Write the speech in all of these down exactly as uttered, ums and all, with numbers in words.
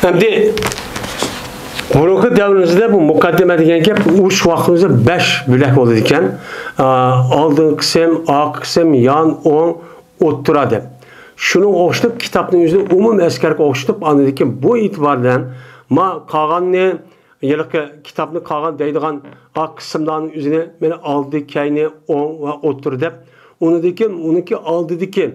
ئەمدى بۇرۇنقى دەۋرىمىزدە بۇ مۇقەددىمە دېگەن گەپ ئۇرۇش ۋاقتىمىزدا بەش بۆلەك بولىدىكەن. ئا، ئالدىنقى قىسىم، ئارقا قىسىم، يان، ئوڭ، ئوتتۇرا دەپ. شۇنىڭغا ئوخشىتىپ كىتابنى ئۆزىنى ئومۇمىي ئەسكەرگە ئوخشىتىپ، ئاندىن كېيىن بۇ ئېتىبار بىلەن ما قالغاننى، ھېلىقى كىتابنى قالغان دەيدىغان ئا قىسىملارنى ئۆزىنى مانا ئالدى، كەينى، ئوڭ ۋە ئوتتۇرا دەپ، ئۇنىڭدىن كېيىن ئۇنىڭكى ئالدىدىكى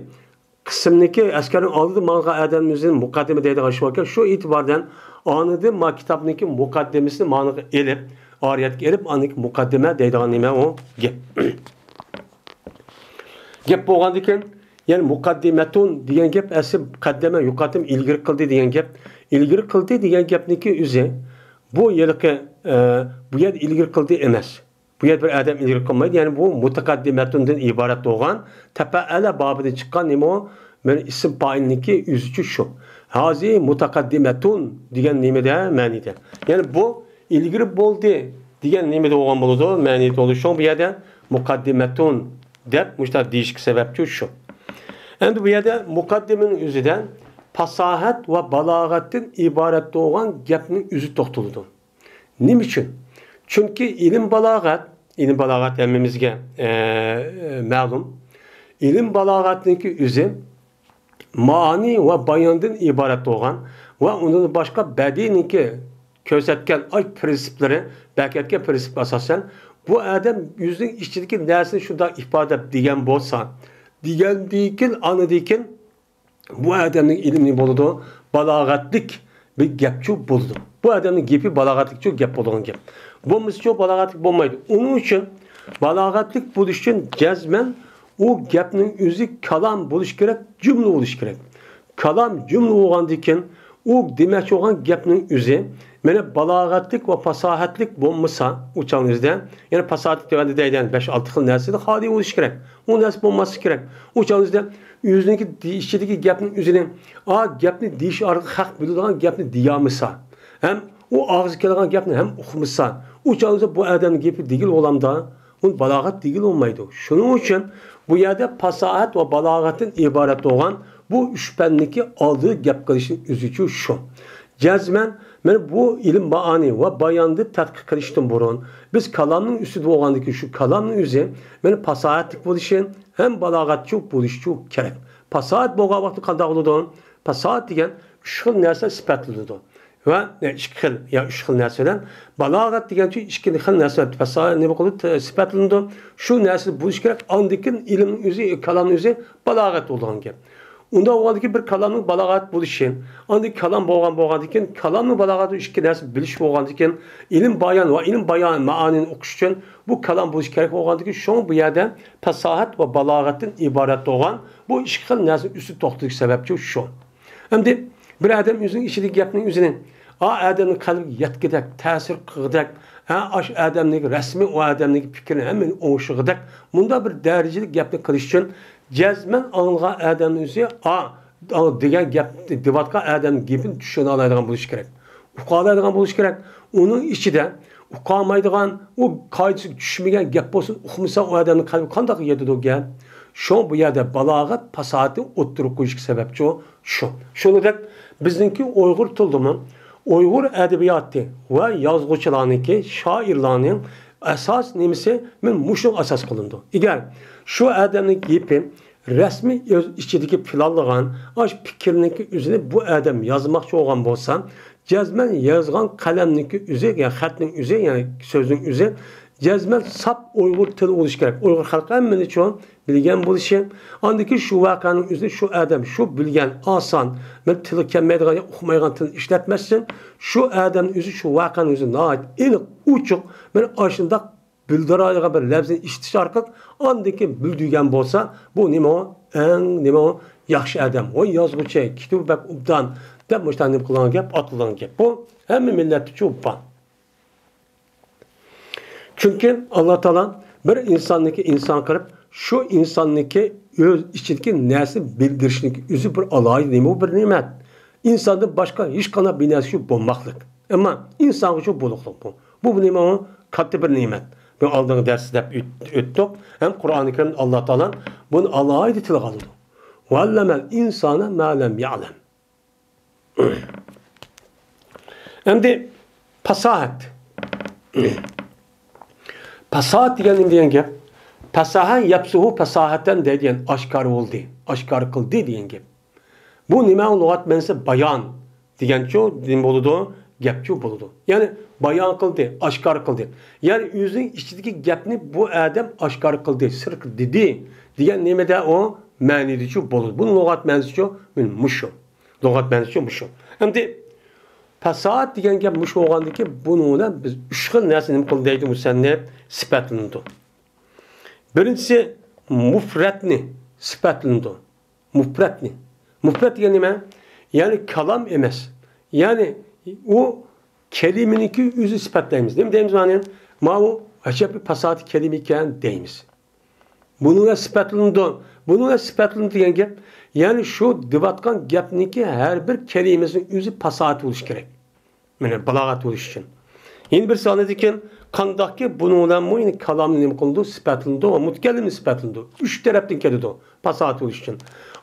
قىسىمنىكى ئەسكەرنىڭ ئالدىدا ماڭغان ئادەمنى ئۆزىنى مۇقەددىمە دەيدىغان ئىش باركەن، شۇ ئېتىبار بىلەن ئاندىن ما كىتابنىڭكى مۇقەددىمىسىنى مانىغا ئېلىپ، ئارىيەتكە ئېلىپ، ئاندىن كېيىن مۇقەددىمە دەيدىغان نېمە ئۇ گەپ. گەپ بولغاندىكىن، يەنى مۇقەددىمەتۇن دېگەن گەپ ئەسلى مۇقەددىمە، يۇقىرىقىدىن ئىلگىرى قىلدى دېگەن گەپ. ئىلگىرى قىلدى دېگەن گەپنىڭكى ئۆزى، بۇ ھېلىقى، ئە، بۇ يەردە ئىلگىرى قىلدى ئەمەس. بۇ يەردە بىر ئادەم ئىلگىرى قىلمايدۇ. يەنى بۇ مۇتەقەددىمەتۇندىن ئىبارەت بولغان تەپەئەلە بابىدىن چىققان نېمە ئۇ؟ مانا ئىسىم پائىلنىڭكى ئۆزىچۇ شۇ. ھازى مۇتەقەددىمەتۇن دېگەن نېمىدە مەنىدە. يەنى بۇ ئىلگىرى بولدى دېگەن نېمىدە بولغان بولىدۇ؟ مەنىدە بولىدۇ. شۇڭا بۇ يەردە مۇقەددىمەتۇن دەپ مۇشۇنداق دېيىشكە سەۋەبچۇ شۇ. ئەمدى بۇ يەردە مۇقەددىمىنىڭ ئۆزىدە پاساھەت ۋە بالاغەتتىن ئىبارەت بولغان گەپنىڭ ئۆزى توختىلىدۇ. نېمە ئۈچۈن؟ چۈنكى ئىلىم بالاغەت، ئىلىم بالاغەت ھەممىمىزگە، ئە، مەلۇم. ئىلىم بالاغەتنىڭكى ئۆزى مائانى ۋە باياندىن ئىبارەت بولغان ۋە ئۇنىڭدىن باشقا بەدىئنىڭكى كۆرسەتكەن ئاي پىرىنسىپلىرى، بەركەتكە پىرىنسىپقا ئاساسەن، بۇ ئادەم ئۆزىنىڭ ئىچىدىكى نەرسىنى شۇنداق ئىپادىلەپ دېگەن بولسا، دېگەندىكىن، ئانىدىكىن بۇ ئادەمنىڭ ئىلمى بولىدۇ، بالاغەتلىك بىر گەپچۇ بولىدۇ. بۇ ئادەمنىڭ گېپى بالاغەتلىكچۇ گەپ بولىدىغان گەپ. بولمىسىچۇ بالاغەتلىك بولمايدۇ. ئۇنىڭ ئۈچۈن بالاغەتلىك بولۇش ئۈچۈن جەزمەن ئۇ گەپنىڭ ئۆزى كالام بولۇش كېرەك، جۈملە بولۇش كېرەك. كالام جۈملە بولغاندىن كېيىن، ئۇ دېمەكچى بولغان گەپنىڭ ئۆزى مانا بالاغەتلىك ۋە پاساھەتلىك بولمىسا، ئۇ چاغنىڭ ئۆزىدە، يەنى پاساھەتلىك دېگەندە دەيدىغان بەش-ئالتە خىل نەرسىدىن خالىي بولۇش كېرەك. ئۇ نەرسە بولماسلىقى كېرەك. ئۇ چاغنىڭ ئۆزىدە ئۆزىنىڭكى دې-، ئىچىدىكى گەپنىڭ ئۆزىنى، ئا، گەپنى دېيىش ئارقىلىق ھەق بىلىدىغان گەپنى دېيەلمىسا، ھەم ئۇ ئاغزىغا كەلگەن گەپنى ھەم ئۇقمىسا، ئۇ چاغدا بۇ ئادەمنىڭ گېپى دېگىلى بولامدا؟ ئۇنى بالاغەت دېگىلى بولمايدۇ. شۇنىڭ ئۈچۈن بۇ يەردە پاساھەت ۋە بالاغەتتىن ئىبارەت بولغان بۇ ئۈچ پەننىكى ئالدىدا گەپ قىلىشنىڭ ئۆزىچۇ شۇ. جەزمەن، مانا بۇ ئىلىم مائانى ۋە باياننى تەتقىق قىلىشتىن بۇرۇن، بىز كالامنىڭ ئۈستىدە بولغاندىكىن، شۇ كالامنىڭ ئۆزى مانا پاساھەتلىك بولۇشى ھەم بالاغەتچۇ بولۇشىچۇ كېرەك. پاساھەت بولغان ۋاقىتتا قانداق بولىدۇ؟ پاساھەت دېگەن ئۈچ خىل نەرسە سۈپەتلىنىدۇ. ۋە ئىككى خىل يا ئۈچ خىل نەرسە بىلەن بالاغەت دېگەنچۇ ئىككى خىل نەرسە پاسا-، نېمە قىلىدۇ؟ سۈپەتلىنىدۇ. شۇ نەرسە بولۇش كېرەك. ئاندىن كېيىن ئىلىم ئۆزى، كالامنىڭ ئۆزى بالاغەت بولىدىغان گەپ. ئۇنداق بولغاندىكىن بىر كالامنىڭ بالاغەت بولۇشى، ئاندىن كالام بولغان، بولغاندىن كېيىن كالامنىڭ بالاغەت ئىككى نەرسە بىلىش بولغاندىن كېيىن ئىلىم بايان ۋە ئىلىم بايان مائانىنى ئوقۇش ئۈچۈن بۇ كالام بولۇش كېرەك بولغاندىن كېيىن شۇڭا بۇ يەردە پاساھەت ۋە بالاغەتتىن ئىبارەت بولغان بۇ ئىككى خىل نەرسىنىڭ ئۈستىدە توختىلىش سەۋەبچۇ شۇ. ئەمدى بىر ئادەم ئۆزىنىڭ ئىچىدىكى گەپنىڭ ئۆزىنى، ئا، ئادەمنىڭ قەلبىگە يەتكۈدەك، تەسىر قىلغۇدەك، ھە، ئاشۇ ئادەمنىڭ رەسمى، ئۇ ئادەمنىڭ پىكرىنى ھەممىنى ئوڭشىغۇدەك، مۇنداق بىر دەرىجىلىك گەپنى قىلىش ئۈچۈن جەزمەن ئاڭلىغان ئادەمنىڭ ئۆزى، ئا، ئا، دېگەن گەپ، دېۋاتقان ئادەمنىڭ گېپىنى چۈشىنەلەيدىغان بولۇش كېرەك. ئۇقالايدىغان بولۇش كېرەك. ئۇنىڭ ئىچىدە ئۇقالمايدىغان، ئۇ قائىدىسىگە چۈشمىگەن گەپ بولسۇن، ئۇقمىسا ئۇ ئادەمنىڭ قەلبىگە قانداق يېتىدۇ گەپ؟ شۇڭا بۇ يەردە بالاغەت پاساھەتنى ئوتتۇرىغا قويۇشقا سەۋەبچۇ شۇ. شۇنىڭدەك بىزنىڭكى ئۇيغۇر تىلىدىمۇ ئۇيغۇر ئەدەبىياتى ۋە يازغۇچىلارنىڭكى، شائىرلارنىڭ ئاساس نېمىسى مانا مۇشۇنىڭغا ئاساس قىلىنىدۇ. ئەگەر شۇ ئادەمنىڭ گېپى رەسمىي ئۆز ئىچىدىكى پىلانلىغان ئاشۇ پىكىرنىڭكى ئۆزىنى بۇ ئادەم يازماقچى بولغان بولسا، جەزمەن يازغان قەلەمنىڭكى ئۆزى، يەنى خەتنىڭ ئۆزى، يەنى سۆزنىڭ ئۆزى جەزمەن ساپ ئۇيغۇر تىلى بولۇشى كېرەك. ئۇيغۇر خەلقى ھەممىنى چوڭ بىلگەن بولۇشى، ئاندىن كېيىن شۇ ۋەقەنىڭ ئۆزىنى شۇ ئادەم شۇ بىلگەن ئاسان، بىر تىلى كەلمەيدىغان يا ئۇقمايدىغان تىلنى ئىشلەتمەسسىن، شۇ ئادەمنىڭ ئۆزى شۇ ۋەقەنىڭ ئۆزىنى ناھايىتى ئېنىق، ئوچۇق، مانا ئاشۇنداق بىلدۈرىدىغان بىر لەپزىنى ئىشلىتىش ئارقىلىق ئاندىن كېيىن بىلدۈرگەن بولسا، بۇ نېمە ئۇ؟ ئەڭ نېمە ئۇ؟ ياخشى ئادەم. ۋاي يازغۇچى، كېتىۋ بەك ئوبدان، دەپ مۇشۇنداق نېمە قىلغان گەپ، ئاتىلىدىغان گەپ. بۇ ھەممە مىللەتتىچۇ بار. چۈنكى ئاللا تائالا بىر ئىنساننىكى ئىنسان قىلىپ، شۇ ئىنساننىكى ئۆز ئىچىدىكى نەرسىنى بىلدۈرۈشنىكى ئۆزى بىر ئالاھىدە نېمە ئۇ؟ بىر نېمەت. ئىنساندىن باشقا ھېچقانداق بىر نەرسە شۇ بولماقلىق. ئەمما ئىنسانغىچۇ بولۇقلۇق بۇ. بۇ نېمە ئۇ؟ كاتتا بىر نېمەت. بۇ ئالدىنقى دەرستە دەپ ئۆت-، ئۆتتۇق. ھەم قۇرئانى كەرىمدە ئاللا تائالا بۇنى ئالاھىدە تىلغا ئالىدۇ. ۋەئەللەمەل ئىنسانە مە لەم يەئلەم. ئەمدى پاساھەت. پاساھەت دېگەن نېمە دېگەن گەپ؟ پاساھە يەپسۇھۇ پاساھەتەن دەيدىغان، ئاشكارا بولدى، ئاشكارا قىلدى دېگەن گەپ. بۇ نېمە؟ لۇغەت مەنىسى بايان دېگەنچۇ نېمە بولىدۇ؟ گەپچۇ بولىدۇ. يەنى بايان قىلدى، ئاشكارا قىلدى. يەنى ئۆزىنىڭ ئىچىدىكى گەپنى بۇ ئادەم ئاشكارا قىلدى، سىرتقا دېدى دېگەن نېمىدە ئۇ مەنىدىچۇ بولىدۇ. بۇنىڭ لۇغەت مەنىسىچۇ مۇشۇ. لۇغەت مەنىسىچۇ مۇشۇ. ئەمدى پاساھەت دېگەن گەپ مۇشۇ بولغاندىكىن، بۇنىڭ بىلەن بىز ئۈچ خىل نەرسە نېمە قىلدى دەيدۇ، مۇسەننىپ سۈپەتلىنىدۇ. بىرىنچىسى مۇپرەتنى سۈپەتلىنىدۇ. مۇپرەتنى. مۇپرەت دېگەن نېمە؟ يەنى كالام ئەمەس. يەنى ئۇ كەلىمىنىڭكى ئۆزى سۈپەتلەيمىز. نېمە دەيمىز مانا؟ ماۋۇ ئەجەب بىر پاساھەت كەلىمە ئىكەن دەيمىز. بۇنىڭغا سۈپەتلىنىدۇ. بۇنىڭغا سۈپەتلىنىدۇ دېگەن گەپ، يەنى شۇ دەۋاتقان گەپنىڭكى ھەر بىر كەلىمىسىنىڭ ئۆزى پاساھەت بولۇشى كېرەك. مانا بالاغەت بولۇش ئۈچۈن. يەنە بىرسى ئاندىن كېيىن قانداقكى بۇنىڭ بىلەنمۇ يەنە كالامنى نېمە قىلىدۇ؟ سۈپەتلىنىدۇ ۋە مۇتەكەللىمنى سۈپەتلىنىدۇ. ئۈچ تەرەپتىن كېلىدۇ پاساھەت بولۇش ئۈچۈن.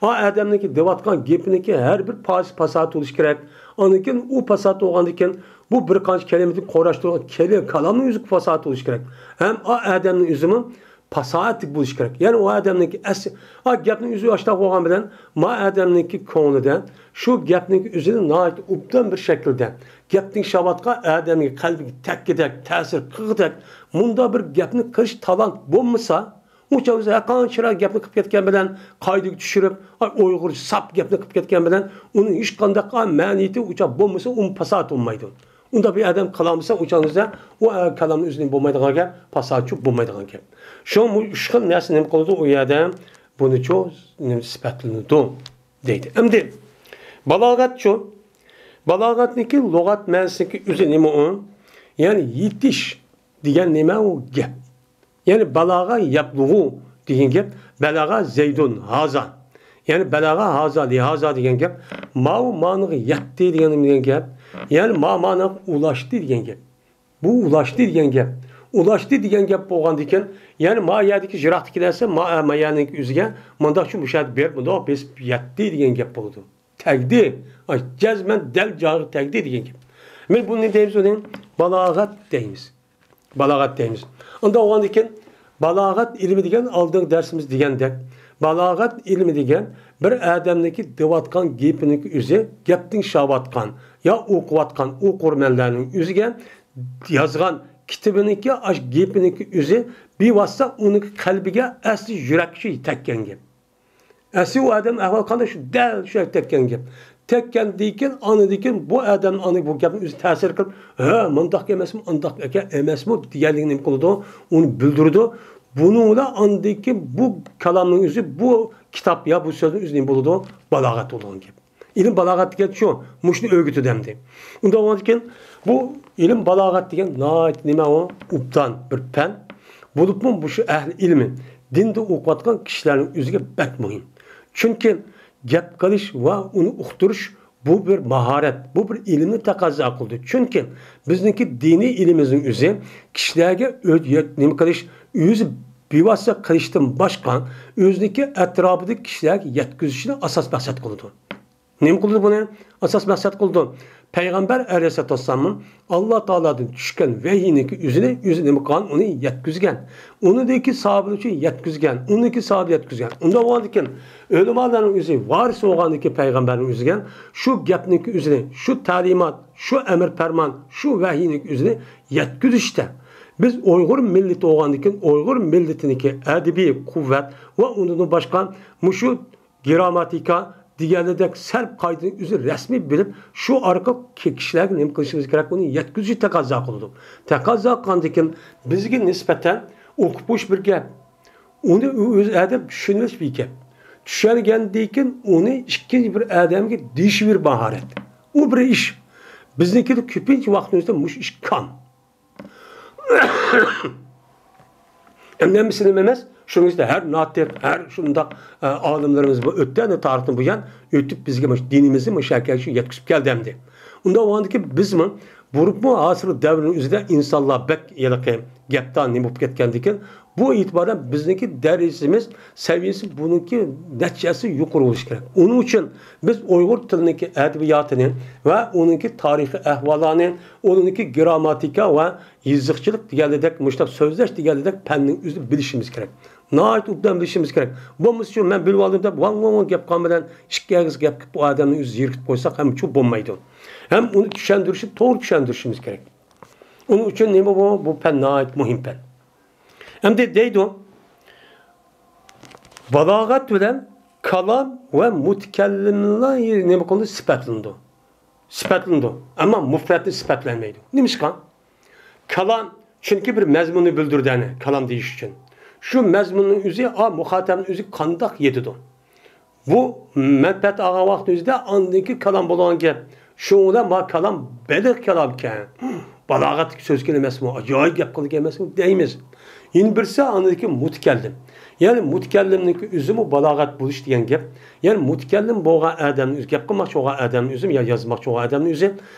ئا ئادەمنىڭكى دەۋاتقان گېپىنىڭكى ھەر بىر پارچىسى پاساھەت بولۇشى كېرەك. ئاندىن كېيىن ئۇ پاساھەت بولغاندىن كېيىن بۇ بىر قانچە كەلىمىدىن قۇراشتۇرۇلغان كەلە-، كالامنىڭ ئۆزى پاساھەت بولۇشى كېرەك. ھەم ئا ئادەمنىڭ ئۆزىمۇ پاساھەتلىك بولۇشى كېرەك. يەنى ئۇ ئادەمنىڭكى ئەس-، ئا گەپنىڭ ئۆزى ئاشتاق بولغان بىلەن ما ئادەمنىڭكى كۆڭلىدە شۇ گەپنىڭكى ئۆزىنى ناھايىتى ئوبدان بىر شەكىلدە، گەپنى شاۋاتقان ئادەمگە قەلبىگە تەگكۈدەك، تەسىر قىلغۇدەك مۇنداق بىر گەپنى قىلىش تالانت بولمىسا، ئۇ چاغ ئۆزى ھەرقانچە چىرايلىق گەپنى قىلىپ كەتكەن بىلەن، قائىدىگە چۈشۈرۈپ، ئاي، ئۇيغۇرچە ساپ گەپنى قىلىپ كەتكەن بىلەن، ئۇنىڭ ھېچقانداق مەنىيىتى ئۇ چاغ بولمىسا، ئۇمۇ پاساھەت بولمايدۇ. ئۇنداق بىر ئادەم قىلالمىسا، ئۇ چاغ ئۆزى ئۇ كالامنىڭ ئۆزىدىن بولمايدىغان گەپ، پاساھەتچۇ بولمايدىغان گەپ. شۇڭا بۇ ئۈچ خىل نەرسە نېمە قىلىدۇ؟ ئۇ يەردە بۇنىچۇ نېمە سۈپەتلىنىدۇ دەيدۇ. ئەمدى بالاغەتچۇ؟ بالاغەتنىڭكى لۇغەت مەنىسىدىكى ئۆزى نېمە ئۇ؟ يەنى يېتىش دېگەن نېمە ئۇ گەپ؟ يەنى بالاغە يەبلۇغۇ دېگەن گەپ، بەلەغە زەيدۇن ھازا. يەنى بەلەغە ھازا لىھازا دېگەن گەپ، ماۋۇ مانىغا يەتتى دېگەن نېمە دېگەن گەپ؟ يەنى ما مانىغا ئۇلاشتى دېگەن گەپ. بۇ ئۇلاشتى دېگەن گەپ. ئۇلاشتى دېگەن گەپ بولغاندىكىن، يەنى ما يەردىكى يىراقتىكى نەرسە ما، ما يەرنىڭكى ئۆزىگە مۇنداقچە مۇشۇ يەردە بېرىپ مۇنداق بېسىپ يەتتى دېگەن گەپ بولىدۇ. تەگدى. ئاي، جەزمەن دەل جايىغا تەگدى دېگەن گەپ. مانا بۇنى دەيمىز ئۇنى بالاغەت دەيمىز. بالاغەت دەيمىز. ئۇنداق بولغاندىكىن، بالاغەت ئىلمى دېگەن ئالدىنقى دەرسىمىز دېگەندەك، بالاغەت ئىلمى دېگەن بىر ئادەمنىڭكى دەۋاتقان گېپىنىڭكى ئۆزى، گەپنى شاۋاتقان يا ئوقۇۋاتقان ئوقۇرمەنلەرنىڭ ئۆزىگە يازغان كىتابىنىڭكى، ئاش گېپىنىڭكى ئۆزى بىۋاسىتە ئۇنىڭ قەلبىگە، ئەسلى يۈرەككە تەگكەن گەپ. ئەسلى ئۇ ئادەمنىڭ ئەھۋالى قانداق؟ شۇ دەل شۇ تەگكەن گەپ. تەگكەندىن كېيىن، ئاندىن كېيىن بۇ ئادەم ئانا بۇ گەپنى ئۆزى تەسىر قىلىپ، ھە، مۇنداق ئەمەسمۇ، ئانداق ئەكەن ئەمەسمۇ دېگەنلىكىنى نېمە قىلىدۇ؟ ئۇنى بىلدۈرىدۇ. بۇنىڭ بىلەن ئاندىن كېيىن بۇ كالامنىڭ ئۆزى، بۇ كىتاب يا بۇ سۆزنىڭ ئۆزى نېمە بولىدۇ؟ بالاغەت بولىدىغان گەپ. ئىلىم بالاغەت دېگەن شۇ، مۇشۇنى ئۆگىتىدۇ ئەمدى. ئۇنداق بولغاندىكىن، بۇ ئىلىم بالاغەت دېگەن ناھايىتى نېمە ئۇ؟ ئوبدان بىر پەن. بولۇپمۇ مۇشۇ ئەھلى ئىلمى، دىندا ئوقۇۋاتقان كىشىلەرنىڭ ئۆزىگە بەك مۇھىم. چۈنكى گەپ قىلىش ۋە ئۇنى ئۇقتۇرۇش بۇ بىر ماھارەت، بۇ بىر ئىلىمنى تەقەززا قىلىدۇ. چۈنكى بىزنىڭكى دىنىي ئىلمىمىزنىڭ ئۆزى كىشىلەرگە ئۆ-، يە-، نېمە قىلىش، ئۆزى بىۋاسىتە قىلىشتىن باشقا، ئۆزىنىڭكى ئەتراپىدىكى كىشىلەرگە يەتكۈزۈشنى ئاساس مەقسەت قىلىدۇ. نېمە قىلىدۇ بۇنى؟ ئاساس مەقسەت قىلىدۇ. پەيغەمبەر ئەلەيھىسسالاتۇ ۋەسسالاممۇ ئاللا تائالادىن چۈشكەن ۋەھىينىڭكى ئۆزىنى ئۆزى نېمە قىلغان؟ ئۇنى يەتكۈزگەن. ئۇنىڭدىكى ساھابىلەر ئۈچۈن يەتكۈزگەن. ئۇنىڭدىكى ساھابە يەتكۈزگەن. ئۇنداق بولغاندىكىن، ئۆلىمالارنىڭ ئۆزى ۋارىس بولغاندىكىن پەيغەمبەرنىڭ ئۆزىگە شۇ گەپنىڭكى ئۆزىنى، شۇ تەلىمات، شۇ ئەمىر پەرمان، شۇ ۋەھىينىڭكى ئۆزىنى يەتكۈزۈشتە بىز ئۇيغۇر مىللىتى بولغاندىكىن، ئۇيغۇر مىللىتىنىڭكى ئەدەبىي قۇۋۋەت ۋە ئۇنىڭدىن باشقا مۇشۇ گرامماتىكا دېگەنلىرىدەك سەرپ قائىدىنى ئۆزى رەسمىي بىلىپ، شۇ ئارقىلىق كى-، كىشىلەرگە نېمە قىلىشىمىز كېرەك؟ ئۇنى يەتكۈزۈشنى تەقەززا قىلىدۇ. تەقەززا قىلغاندىكىن، بىزگە نىسبەتەن ئوقۇپ بولۇش بىر گەپ. ئۇنى ئۆ-، ئۆز ئادەم چۈشىنىۋېلىش بىر گەپ. چۈشەنگەندىن كېيىن ئۇنى ئىككىنچى بىر ئادەمگە دېيىشى بىر ماھارەت. ئۇ بىر ئىش. بىزنىڭكىدە كۆپىنچە ۋاقىتىمىزدا مۇشۇ ئىش كام. ئەمدى ھەممىسى نېمە ئەمەس؟ شۇنىڭ ئۈستىدە ھەر ناتىق، ھەر شۇنداق، ئە، ئالىملىرىمىز بۇ ئۆتتى، ئەمدى تارىختىن بۇيان ئۆتۈپ، بىزگە مۇشۇ دىنىمىزنى مۇشۇ ھەرىكەت شۇ يەتكۈزۈپ كەلدى ئەمدى. ئۇنداق بولغاندىكىن بىزمۇ بولۇپمۇ ھازىرقى دەۋرنىڭ ئۆزىدە ئىنسانلار بەك ھېلىقى گەپدان نېمە بولۇپ كەتكەندىكىن، بۇ ئېتىباردا بىزنىڭكى دەرىجىمىز، سەۋىيەسى بۇنىڭكى نەچچە ھەسسە يۇقىرى بولۇشى كېرەك. ئۇنىڭ ئۈچۈن بىز ئۇيغۇر تىلىنىڭكى ئەدەبىياتىنى ۋە ئۇنىڭكى تارىخىي ئەھۋاللارنى، ئۇنىڭكى گرامماتىكا ۋە يېزىقچىلىق دېگەندەك، مۇشۇنداق سۆزلەش دېگەندەك پەننىڭ ئۆزىنى بىلىشىمىز كېرەك. ناھايىتى ئوبدان بىلىشىمىز كېرەك. بولمىسىچۇ، مەن بىلىۋالدىم دەپ، ۋاڭ ۋاڭ ۋاڭ گەپ قىلغان بىلەن ئىككى ئېغىز گەپ قىلىپ، بۇ ئادەمنى ئۆزى يىرتىپ قويساق ھەممىچۇ بولمايدۇ. ھەم ئۇنى چۈشەندۈرۈشنى توغرا چۈشەندۈرۈشىمىز كېرەك. ئۇنىڭ ئۈچۈن نېمە بۇ؟ بۇ پەن ناھايىتى مۇھىم پەن. ئەمدى دەيدۇ، بالاغەت بىلەن كالام ۋە مۇتەكەللىملار نېمە قىلىنىدۇ؟ سۈپەتلىنىدۇ. سۈپەتلىنىدۇ. ئەمما مۇپرەتنى سۈپەتلەنمەيدۇ. نېمىشقا؟ كالام، چۈنكى بىر مەزمۇننى بىلدۈرىدۇ، يەنى كالام دېيىش ئۈچۈن. شۇ مەزمۇننىڭ ئۆزى، ئا، مۇخاتەبنىڭ ئۆزى قانداق يېتىدۇ؟ بۇ مەنپەئەت ئالغان ۋاقىتنىڭ ئۆزىدە ئاندىن كېيىن كالام بولغان گەپ. شۇنىڭ بىلەن ما كالام بەلىغ كالامكەن. بالاغەتلىك سۆزكەن ئەمەسمۇ، ئاجايىپ گەپ قىلىدىكەن ئەمەسمۇ دەيمىز. يەنە بىرسى ئاندىن كېيىن مۇتەكەللىم. يەنى مۇتەكەللىمنىڭكى ئۆزىمۇ بالاغەت بولۇش دېگەن گەپ. يەنى مۇتەكەللىم بولغان ئادەمنىڭ ئۆزى، گەپ قىلماقچى بولغان ئادەمنىڭ ئۆزى يا يازماقچى بولغان ئادەمنىڭ ئۆزى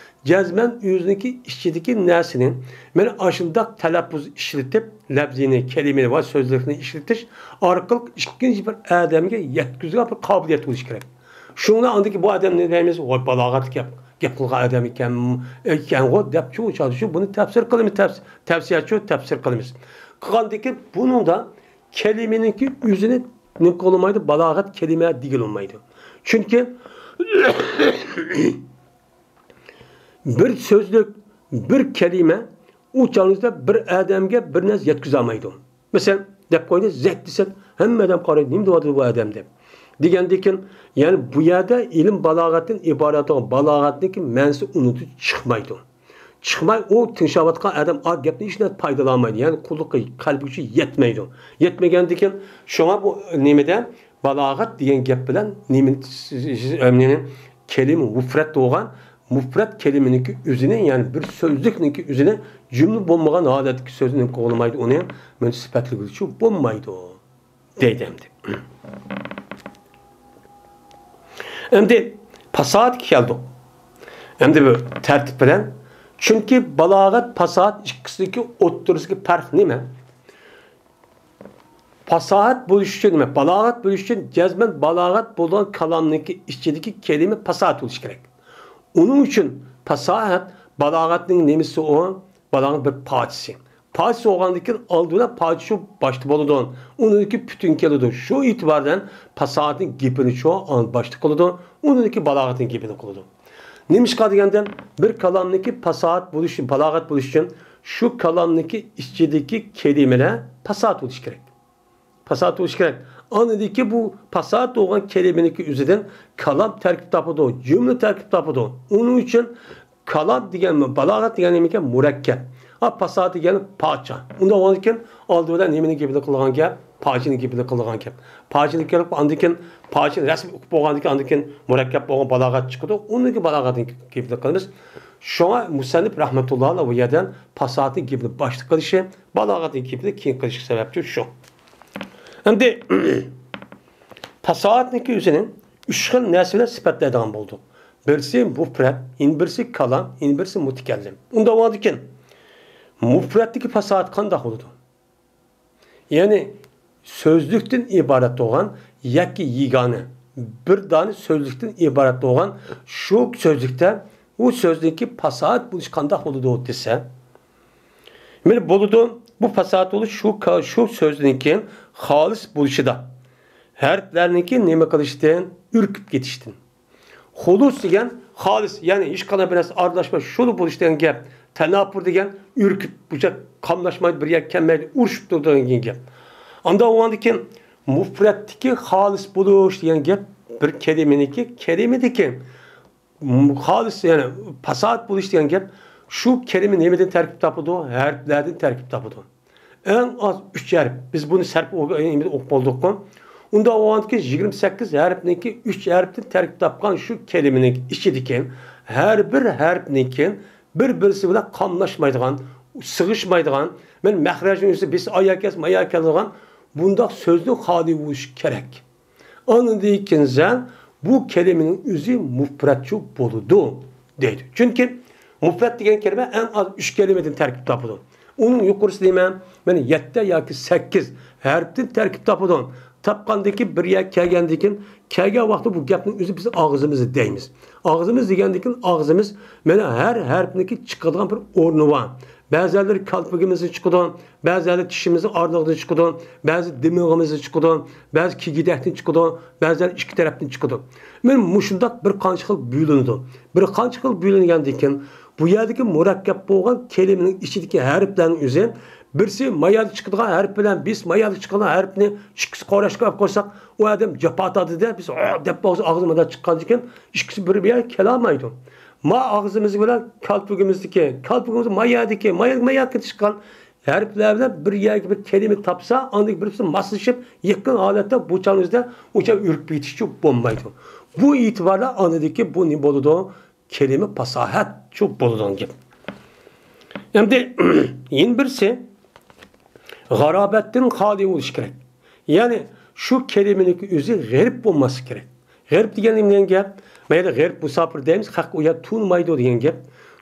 جەزمەن ئۆزىنىڭكى ئىچىدىكى نەرسىنى مانا ئاشۇنداق تەلەپپۇز ئىشلىتىپ، لەپزىنى، كەلىمىنى ۋە سۆزلۈكنى ئىشلىتىش ئارقىلىق ئىككىنچى بىر ئادەمگە يەتكۈزىدىغان بىر قابىلىيەت بولۇشى كېرەك. شۇڭا ئاندىن كېيىن بۇ ئادەمنى دەيمىز، ۋاي، بالاغەتلىك گەپ، گەپ قىلغان ئادەم ئىكەن، ئىكەنغۇ دەپ، شۇ چاغدا شۇ بۇنى تەپسىر قىلىمىز، تەپس-، تەۋسىيەچۇ تەپسىر قىلىمىز. قىلغاندىن كېيىن بۇنىڭدا كەلىمىنىڭكى ئۆزىنى نېمە قىلالمايدۇ، بالاغەت كەلىمە دېگىلى بولمايدۇ. چۈنكى بىر سۆزلۈك، بىر كەلىمە ئۇ چاغىڭىزدا بىر ئادەمگە بىر نەرسە يەتكۈزەلمەيدۇ. مەسىلەن، دەپ قويدى، زەك دېسەك، ھەممە ئادەم قارايدۇ، نېمە دەۋاتىدۇ بۇ ئادەم دەپ. دېگەندىن كېيىن، يەنى بۇ يەردە ئىلىم بالاغەتتىن ئىبارەت بولغان بالاغەتنىڭكى مەنىسى ئۇنىڭدىن چىقمايدۇ. چىقماي، ئۇ تىڭشاۋاتقان ئادەم ئا گەپنى ھېچ نەرسە پايدىلانمايدۇ. يەنى قۇلىقى، قەلبىگە شۇ يەتمەيدۇ. يەتمىگەندىن كېيىن، شۇڭا بۇ نېمىدە، بالاغەت دېگەن گەپ بىلەن نېمىنى، نېمىنى، كەلىمە مۇپرەت بولغان، مۇپرەت كەلىمىنىڭكى ئۆزىنى، يەنى بىر سۆزلۈكنىڭكى ئۆزىنى جۈملە بولمىغان ھالەتتىكى سۆزنى نېمە قىلغىلىمايدۇ، ئۇنى مۇنچە سۈپەتلىگۈچى بولمايدۇ، دەيدۇ ئەمدى. ئەمدى پاساھەتكە كەلدۇق. ئەمدى بۇ تەرتىپ بىلەن، چۈنكى بالاغەت، پاساھەت ئىككىسىدىكى ئوتتۇرىسىدىكى پەرق نېمە؟ پاساھەت بولۇش ئۈچۈن، نېمە، بالاغەت بولۇش ئۈچۈن جەزمەن بالاغەت بولىدىغان كالامنىڭكى ئىچىدىكى كەلىمە پاساھەت بولۇشى كېرەك. ئۇنىڭ ئۈچۈن پاساھەت بالاغەتنىڭ نېمىسى ئۇ؟ بالاغەتنىڭ بىر پارچىسى. پارچىسى بولغاندىن كېيىن ئالدى بىلەن پارچە شۇ باشتا بولىدۇ. ئۇنىڭدىن كېيىن پۈتۈن كېلىدۇ. شۇ ئېتىباردىن پاساھەتنىڭ گېپىنى شۇ باشتا قىلىدۇ. ئۇنىڭدىن كېيىن بالاغەتنىڭ گېپىنى قىلىدۇ. نېمىشقا دېگەندە، بىر كالامنىڭكى پاساھەت بولۇشى، بالاغەت بولۇشى ئۈچۈن شۇ كالامنىڭكى ئىچىدىكى كەلىمىلەر پاساھەت بولۇشى كېرەك. پاساھەت بولۇشى كېرەك. ئاندىن كېيىن بۇ پاساھەت بولغان كەلىمىنىڭكى ئۆزىدىن كالام تەركىب تاپىدۇ، جۈملە تەركىب تاپىدۇ. ئۇنىڭ ئۈچۈن كالام دېگەن، بالاغەت دېگەن نېمىكەن؟ مۇرەككەپ. ھە، پاساھەت دېگەن پارچە. ئۇنداق بولغاندىكىن ئالدى بىلەن نېمىنىڭ گېپىنى قىلغان گەپ؟ پارچىنىڭ گېپىنى قىلغان گەپ. پارچىنى كېلىپ، ئاندىن كېيىن پارچىنى رەسمىي ئوقۇپ بولغاندىن كېيىن، ئاندىن كېيىن مۇرەككەپ بولغان بالاغەت چىقىدۇ. ئۇنىڭ كېيىن بالاغەتنىڭ گېپىنى قىلىمىز. شۇڭا مۇسەننىپ رەھمەتۇللا ئەلەيھ بۇ يەردىن پاساھەتنىڭ گېپىنى باشتا قىلىشى، بالاغەتنىڭ گېپىنى كېيىن قىلىشى سەۋەبچى شۇ. ئەمدى پاساھەتنىڭكى ئۆزىنى ئۈچ خىل نەرسە بىلەن سۈپەتلەيدىغان بولدۇق. بىرسى مۇپرەت، يەنە بىرسى كالام، يەنە بىرسى مۇتەكەللىم. ئۇنداق بولغاندىكىن، مۇپرەتتىكى پاساھەت قانداق بولىدۇ؟ يەنى سۆزلۈكتىن ئىبارەت بولغان يەككە يېگانە، بىر دانە سۆزلۈكتىن ئىبارەت بولغان شۇ سۆزلۈكتە، ئۇ سۆزنىڭكى پاساھەت بولۇشى قانداق بولىدۇ دېسە، مانا بولىدۇ، بۇ پاساھەت بولۇش شۇ كا-، شۇ سۆزنىڭكى خالىس بولۇشىدا، ھەرپلەرنىڭكى نېمە قىلىشتىن، ئۈركۈپ كېتىشتىن. خۇلۇس دېگەن خالىس، يەنى ھېچقانداق بىر نەرسە ئارىلاشماي شۇلا بولۇش دېگەن گەپ. تەناپۇر دېگەن ئۈركۈپ، بۇ يەر قاملاشمايدۇ، بىر يەرگە كەلمەيدۇ، ئۇرۇشۇپ تۇرىدۇ دېگەن گەپ. ئانداق بولغاندىكىن مۇپرەتتىكى خالىس بولۇش دېگەن گەپ بىر كەلىمىنىڭكى، كەلىمىدىكى م-، خالىس، يەنى پاساھەت بولۇش دېگەن گەپ شۇ كەلىمە نېمىدىن تەركىب تاپىدۇ؟ ھەرپلەردىن تەركىب تاپىدۇ. ئەڭ ئاز ئۈچ ھەرپ. بىز بۇنى سەرپ ئوق-، ئوقۇپ بولدۇققۇ. ئۇنداق بولغاندىكى يىگىرمە سەككىز ھەرپنىڭكى ئۈچ ھەرپتىن تەركىب تاپقان شۇ كەلىمىنىڭ ئىچىدىكى ھەر بىر ھەرپنىڭكى بىر-بىرسى بىلەن قاملاشمايدىغان، سىغىشمايدىغان، مەن مەخرەجنىڭ ئۆزى بىس ئايا كەلسە، مايا كېلىدىغان بۇنداق سۆزنىڭ خالىي بولۇشى كېرەك. ئاندىن كېيىن بۇ كەلىمىنىڭ ئۆزى مۇپرەتچۇ بولىدۇ دەيدۇ. چۈنكى مۇفرەت دېگەن كەلىمە ئەڭ ئاز ئۈچ كەلىمىدىن تەركىب تاپىدۇ. ئۇنىڭ يۇقىرىسى نېمە؟ مانا يەتتە ياكى سەككىز ھەرپتىن تەركىب تاپىدۇ. تاپقاندىن كېيىن بىر يەرگە كەلگەندىن كېيىن، كەلگەن ۋاقىتتا بۇ گەپنىڭ ئۆزى بىز ئاغزىمىزدا دەيمىز. ئاغزىمىز دېگەندىن كېيىن ئاغزىمىز مانا ھەر ھەرپنىڭكى چىقىدىغان بىر ئورنى بار. بەزىلەر كالپۇكىمىزدىن چىقىدۇ، بەزىلەر چىشىمىزنىڭ ئارىلىقىدىن چىقىدۇ، بەزى دىمىغىمىزدىن چىقىدۇ، بەزى كېگىدەكتىن چىقىدۇ، بەزىلەر ئىككى تەرەپتىن چىقىدۇ. مانا مۇشۇنداق بىر قانچە خىل بۆلۈنىدۇ. بىر قانچە خىل بۆلۈنگەندىن كېيىن، بۇ يەردىكى مۇرەككەپ بولغان كەلىمىنىڭ ئىچىدىكى ھەرپلەرنىڭ ئۆزى، بىرسى ما يەردە چىقىدىغان ھەرپ بىلەن بىرسى ما يەردە چىقىدىغان ھەرپنى ئىككىسى قوراشقا ئېلىپ قويساق، ئۇ ئادەم جاپا تارتىدۇ-دە، بىز «ھە» دەپ بولسا ئاغزىمىزدا چىققاندىن كېيىن، ئىككىسى بىر، بىر يەرگە كېلەلمەيدۇ. ما ئاغزىمىز بىلەن كالپۇكىمىزدىكى، كالپۇكىمىز ما يەردىكى، ما يەر-، ما يەردىكى چىققان ھەرپلەر بىلەن بىر يەرگە بىر كەلىمە تاپسا، ئاندىن بىرسى ماسلىشىپ، يېقىن ھالەتتە بۇ چاغنىڭ ئۆزىدە ئۇ چاغ ئۈركۈپ كېتىشچۇ بولمايدۇ. بۇ ئېتىباردا ئاندىكى بۇ نېمە بولىدۇ؟ كەلىمە پاساھەتچۇ بولىدىغان گەپ. ئەمدى يەنە بىرسى، غارابەتتىن خالىي بولۇشى كېرەك. يەنى شۇ كەلىمىنىڭكى ئۆزى غېرىب بولماسلىقى كېرەك. غېرىب دېگەن نېمە دېگەن گەپ؟ ما يەردە غېرىب مۇساپىر دەيمىز، خەق ئۇ يەردە تونۇمايدۇ دېگەن گەپ.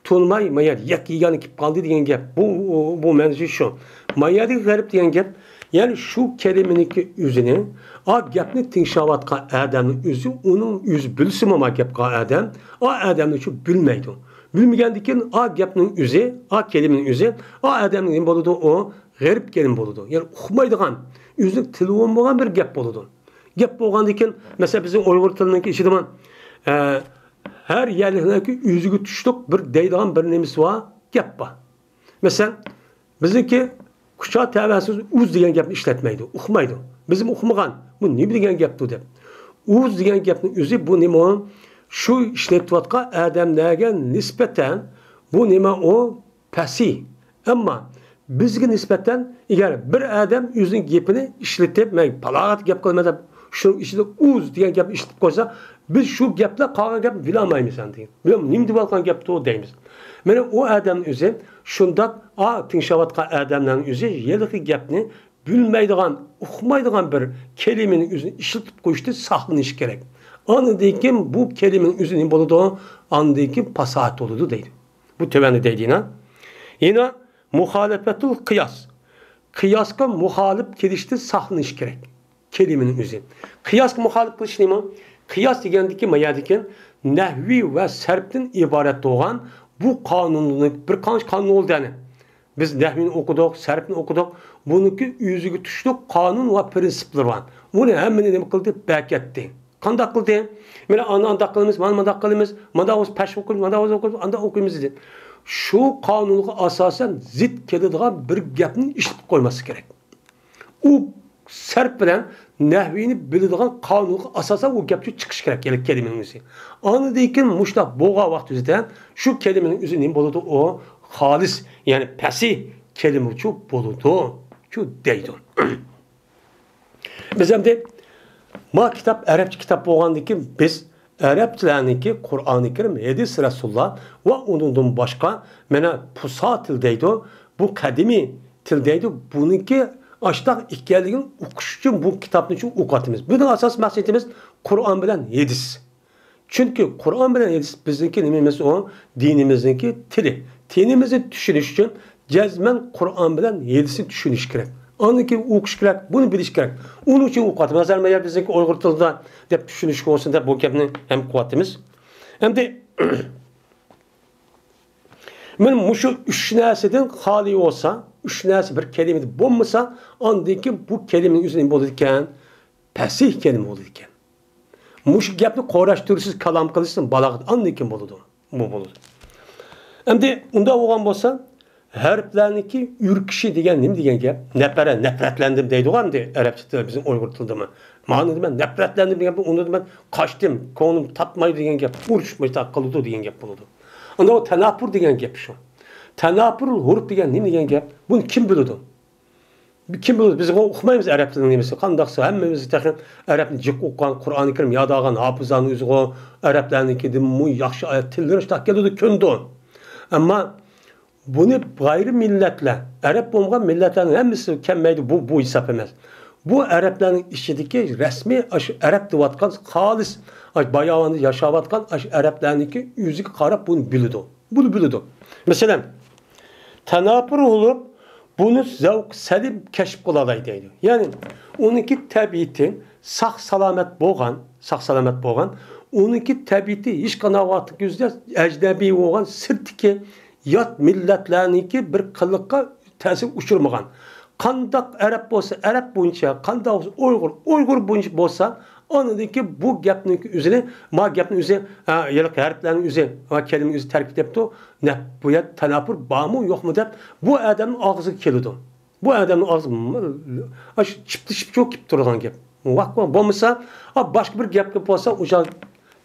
تونۇماي، ما يەردە يەككە يېگانە كېلىپ قالدى دېگەن گەپ. بۇ، بۇ، بۇ مەنىسى شۇ. ما يەردىكى غېرىب دېگەن گەپ، يەنى شۇ كەلىمىنىڭكى ئۆزىنى، ئا گەپنى تىڭشاۋاتقان ئادەمنىڭ ئۆزى، ئۇنىڭ ئۆزى بىلسىمۇ ما گەپ قىلغان ئادەم، ئا ئادەمنىڭ شۇ بىلمەيدۇ. بىلمىگەندىن كېيىن ئا گەپنىڭ ئۆزى، ئا كەلىمىنىڭ ئۆزى، ئا ئادەمنىڭ نېمە بولىدۇ؟ ئۇ غېرىب كەلىمە بولىدۇ. يەنى ئۇقمايدىغان، ئۆزىنىڭ تىلى بولمىغان بىر گەپ بولىدۇ. گەپ بولغاندىن كېيىن، مەسىلەن، بىزنىڭ ئۇيغۇر تىلىنىڭكى ئىچىدىمۇ، ئە، ھەر يەرلىكنىڭكى ئۆزىگە تۇشلۇق بىر دەيدىغان بىر نېمىسى بار، گەپ بار. مەسىلەن، بىزنىڭكى كۇچا تەۋەسىز ئۇز دېگەن گەپنى ئىشلەتمەيدۇ، ئۇقمايدۇ. بىزمۇ ئۇقمىغان، بۇ نېمە دېگەن گەپتۇ دەپ. ئۇز دېگەن گەپنىڭ ئۆزى بۇ نېمە؟ شۇ ئىشلىتىۋاتقان ئادەملەرگە نىسبەتەن بۇ نېمە ئۇ؟ پەسىھ. ئەمما بىزگە نىسبەتەن، ئەگەر بىر ئادەم ئۆزىنىڭ گېپىنى ئىشلىتىپ، «مەن پالاغەت گەپ قىلىمەن» دەپ، شۇنىڭ ئىچىدە «ئۇز» دېگەن گەپنى ئىشلىتىپ قويسا، بىز شۇ گەپلەر قالغان گەپنى بىلەلمەيمىز ئەمدى. «بۇ نېمە دەۋاتقان گەپتۇ؟» دەيمىز. مانا ئۇ ئادەمنىڭ ئۆزى شۇنداق، ئا، تىڭشاۋاتقان ئادەملەرنىڭ ئۆزى ھېلىقى گەپنى بىلمەيدىغان، ئۇقمايدىغان بىر كەلىمىنىڭ ئۆزىنى ئىشلىتىپ قويۇشتىن ساقلىنىشى كېرەك. ئاندىن كېيىن بۇ كەلىمىنىڭ ئۆزى نېمە بولىدۇ؟ ئاندىن كېيىن پاساھەت بولىدۇ دەيدۇ. بۇ تۆۋەندە دەيدۇ يەنە. يەنە مۇخالىپەتۇل قىياس. قىياسقا مۇخالىپ كېلىشتىن ساقلىنىش كېرەك. كەلىمىنىڭ ئۆزى. قىياسقا مۇخالىپ قىلىش نېمە؟ قىياس دېگەندىكى ما يەردىكى نەھۋىي ۋە سەرپتىن ئىبارەت بولغان بۇ قانۇننى، بىر قانچە قانۇن بولدى يەنى. بىز نەھۋىنى ئوقۇدۇق، سەرپنى ئوقۇدۇق. بۇنىڭكى ئۆزىگە تۇشلۇق قانۇن ۋە پىرىنسىپلىرى بار. ئۇنى ھەممىنى نېمە قىلدى؟ بەكەتتى. قانداق قىلدى؟ مانا ئانداق، ئانداق قىلىمىز، مانا مانداق قىلىمىز، مانداق بولسا پەش ئوقۇيمىز، مانداق بولسا ئوقۇيمىز، ئانداق ئوقۇيمىز دېدى. شۇ قانۇنغا ئاساسەن زىت كېلىدىغان بىر گەپنى ئىشلىتىپ قويماسلىق كېرەك. ئۇ سەرپ بىلەن نەھۋىنى بىلىدىغان قانۇنغا ئاساسەن ئۇ گەپ چىقىشى كېرەك، يەنى كەلىمىنىڭ ئۆزى. ئاندىن كېيىن مۇشۇنداق بولغان ۋاقتىمىزدا شۇ كەلىمىنىڭ ئۆزى نېمە بولىدۇ؟ ئۇ خالىس، يەنى پەسىھ كەلىمىچۇ بولىدۇ، چۇ دەيدۇ. بىز ئەمدى ما كىتاب ئەرەبچە كىتاب بولغاندىن كېيىن بىز ئەرەبچىلەرنىڭكى قۇرئانى كەرىم، ھەدىس رەسۇلۇللا ۋە ئۇنىڭدىن باشقا مانا پۇسا تىل دەيدۇ، بۇ قەدىمىي تىل دەيدۇ، بۇنىڭكى ئاشتاق ئىكەنلىكىنى ئۇقۇش ئۈچۈن بۇ كىتابنى شۇ ئوقۇۋاتىمىز. بۇنىڭ ئاساسىي مەقسىتىمىز قۇرئان بىلەن ھەدىس. چۈنكى قۇرئان بىلەن ھەدىس بىزنىڭكى نېمىمىز ئۇ؟ دىنىمىزنىڭكى تىلى. دىنىمىزنى چۈشىنىش ئۈچۈن جەزمەن قۇرئان بىلەن ھەدىسنى چۈشىنىش كېرەك. ئاندىن كېيىن ئوقۇش كېرەك، بۇنى بىلىش كېرەك. ئۇنىڭ ئۈچۈن ئوقۇۋاتىمىز. ھازىر مانا بىزنىڭكى ئۇيغۇر تىلىدا دەپ چۈشىنىشكە بولسۇن دەپ بۇ گەپنى ھەم قىلىۋاتىمىز. ئەمدى مانا مۇشۇ ئۈچ نەرسىدىن خالىي بولسا، ئۈچ نەرسە بىر كەلىمىدە بولمىسا، ئاندىن كېيىن بۇ كەلىمىنىڭ ئۆزى نېمە بولىدىكەن؟ پەسىھ كەلىمە بولىدىكەن. مۇشۇ گەپنى قوراش تۈرسىز كالام قىلىشتىن بالاغەت ئاندىن كېيىن بولىدۇ. بۇ بولىدۇ. ئەمدى ئۇنداق بولغان بولسا، ھەرپلەرنىڭكى ئۈركۈشى دېگەن نېمە دېگەن گەپ؟ نەپەرە، نەپرەتلەندىم دەيدىغۇ ئەمدى ئەرەبچە تىلدا، بىزنىڭ ئۇيغۇر تىلىدىمۇ. مانا دېمە نەپرەتلەندىم دېگەن گەپ، ئۇنى دېمە قاچتىم، كۆڭلۈم تارتمايدۇ دېگەن گەپ، ئۇرۇش مۇشتاق قىلىدۇ دېگەن گەپ بولىدۇ. ئاندىن تەناپۇر دېگەن گەپ شۇ. تەناپۇر ھۇرۇپ دېگەن نېمە دېگەن گەپ؟ بۇنى كىم بىلىدۇ؟ كىم بىلىدۇ؟ بىز ئۇقمايمىز ئەرەب تىلىنىڭ نېمىسى. قانداقسا ھەممىمىز تېخى ئەرەبنى جىق ئوقۇغان، قۇرئانى كەرىم ياد ئالغان ھاپىزلارنىڭ ئۆزىغۇ ئەرەبلەرنىڭكىدىنمۇ ياخشى ئايەت تىللىرى شۇنداق كېلىدۇ، كۆنىدۇ. ئەمما بۇنى غەيرىي مىللەتلەر، ئەرەب بولمىغان مىللەتلەرنىڭ ھەممىسى كەلمەيدۇ، بۇ، بۇ ھېساب ئەمەس. بۇ ئەرەبلەرنىڭ ئىچىدىكى رەسمىي ئاشۇ ئەرەب دەۋاتقان خالىس ئاش باياۋاندا ياشاۋاتقان ئاش ئەرەبلەرنىڭكى ئۆزىگە قاراپ بۇنى بىلىدۇ. بۇنى بىلىدۇ. مەسىلەن، تاناپۇر بولۇپ، بۇنى زەۋق سەلىم كەشىپ قىلالاي دەيدۇ. يەنى ئۇنىڭكى تەبىئىتى ساق-سالامەت بولغان، ساق-سالامەت بولغان، ئۇنىڭكى تەبىئىتى ھېچقانداق ۋاقىتتا كۆزدە ئەجنەبىي بولغان سىرتتىكى يات مىللەتلەرنىڭكى بىر قىلىققا تەسىر ئۇچرىمىغان. قانداق ئەرەب بولسا ئەرەب بويىچە، قانداق بولسا ئۇيغۇر، ئۇيغۇر بويىچە بولسا، ئاندىن كېيىن بۇ گەپنىڭكى ئۆزىنى، ما گەپنىڭ ئۆزى، ھە، ھېلىقى ھەرپلەرنىڭ ئۆزى، ھە، كەلىمىنىڭ ئۆزى تەركىب دەپتۇ. نە، بۇ يەردە تاناپۇر بارمۇ، يوقمۇ دەپ، بۇ ئادەمنىڭ ئاغزىغا كېلىدۇ. بۇ ئادەمنىڭ ئاغزى، ئاشۇ چىپتىشىپ چوكۇپ تۇرىدىغان گەپ. ۋاق، ۋاق بولمىسا، ئا، باشقا بىر گەپ بولسا، ئۇ چاغ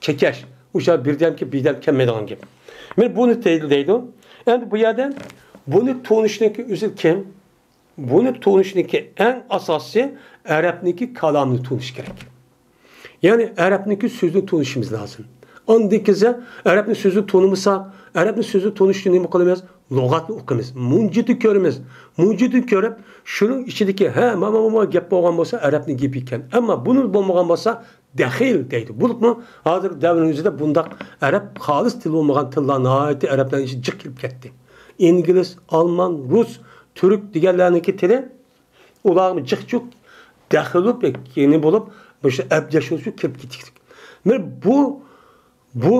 كېكەش، ئۇ چاغ بىردەمكى، بىردەم كەلمەيدىغان گەپ. مانا بۇنى دەيدۇ، دەيدۇ. ئەمدى بۇ يەردە بۇنى تونۇشنىڭكى ئۆزى كىم؟ بۇنى تونۇشنىڭكى ئەڭ ئاساسىي ئەرەبنىڭكى كالامىنى تونۇش كېرەك. يەنى ئەرەبنىڭكى سۆزىنى تونۇشىمىز لازىم. ئاندىن كېيىن ئەرەبنىڭ سۆزىنى تونۇمىساق، ئەرەبنىڭ سۆزىنى تونۇش ئۈچۈن نېمە قىلىمىز؟ لۇغەتنى ئوقۇيمىز. مۇنجىدىن كۆرىمىز. مۇنجىدىن كۆرۈپ، شۇنىڭ ئىچىدىكى، ھە، مانا، مانا گەپ بولغان بولسا، ئەرەبنىڭ گېپى ئىكەن. ئەمما بۇنى بولمىغان بولسا، دەخىل دەيدۇ. بولۇپمۇ ھازىرقى دەۋرنىڭ ئۆزىدە بۇنداق ئەرەب خالىس تىلى بولمىغان تىللار ناھايىتى ئەرەبلەرنىڭ ئىچىگە جىق كىرىپ كەتتى. ئىنگلىز، ئالمان، رۇس، تۈرك دېگەنلەرنىڭكى تىلى ئۇلارغا جىق جۇق دەخلى بولۇپ، يەنى بولۇپ، مۇشۇ ئەبجەش بولۇپ كىرىپ كېتىكلىك. مانا بۇ، بۇ،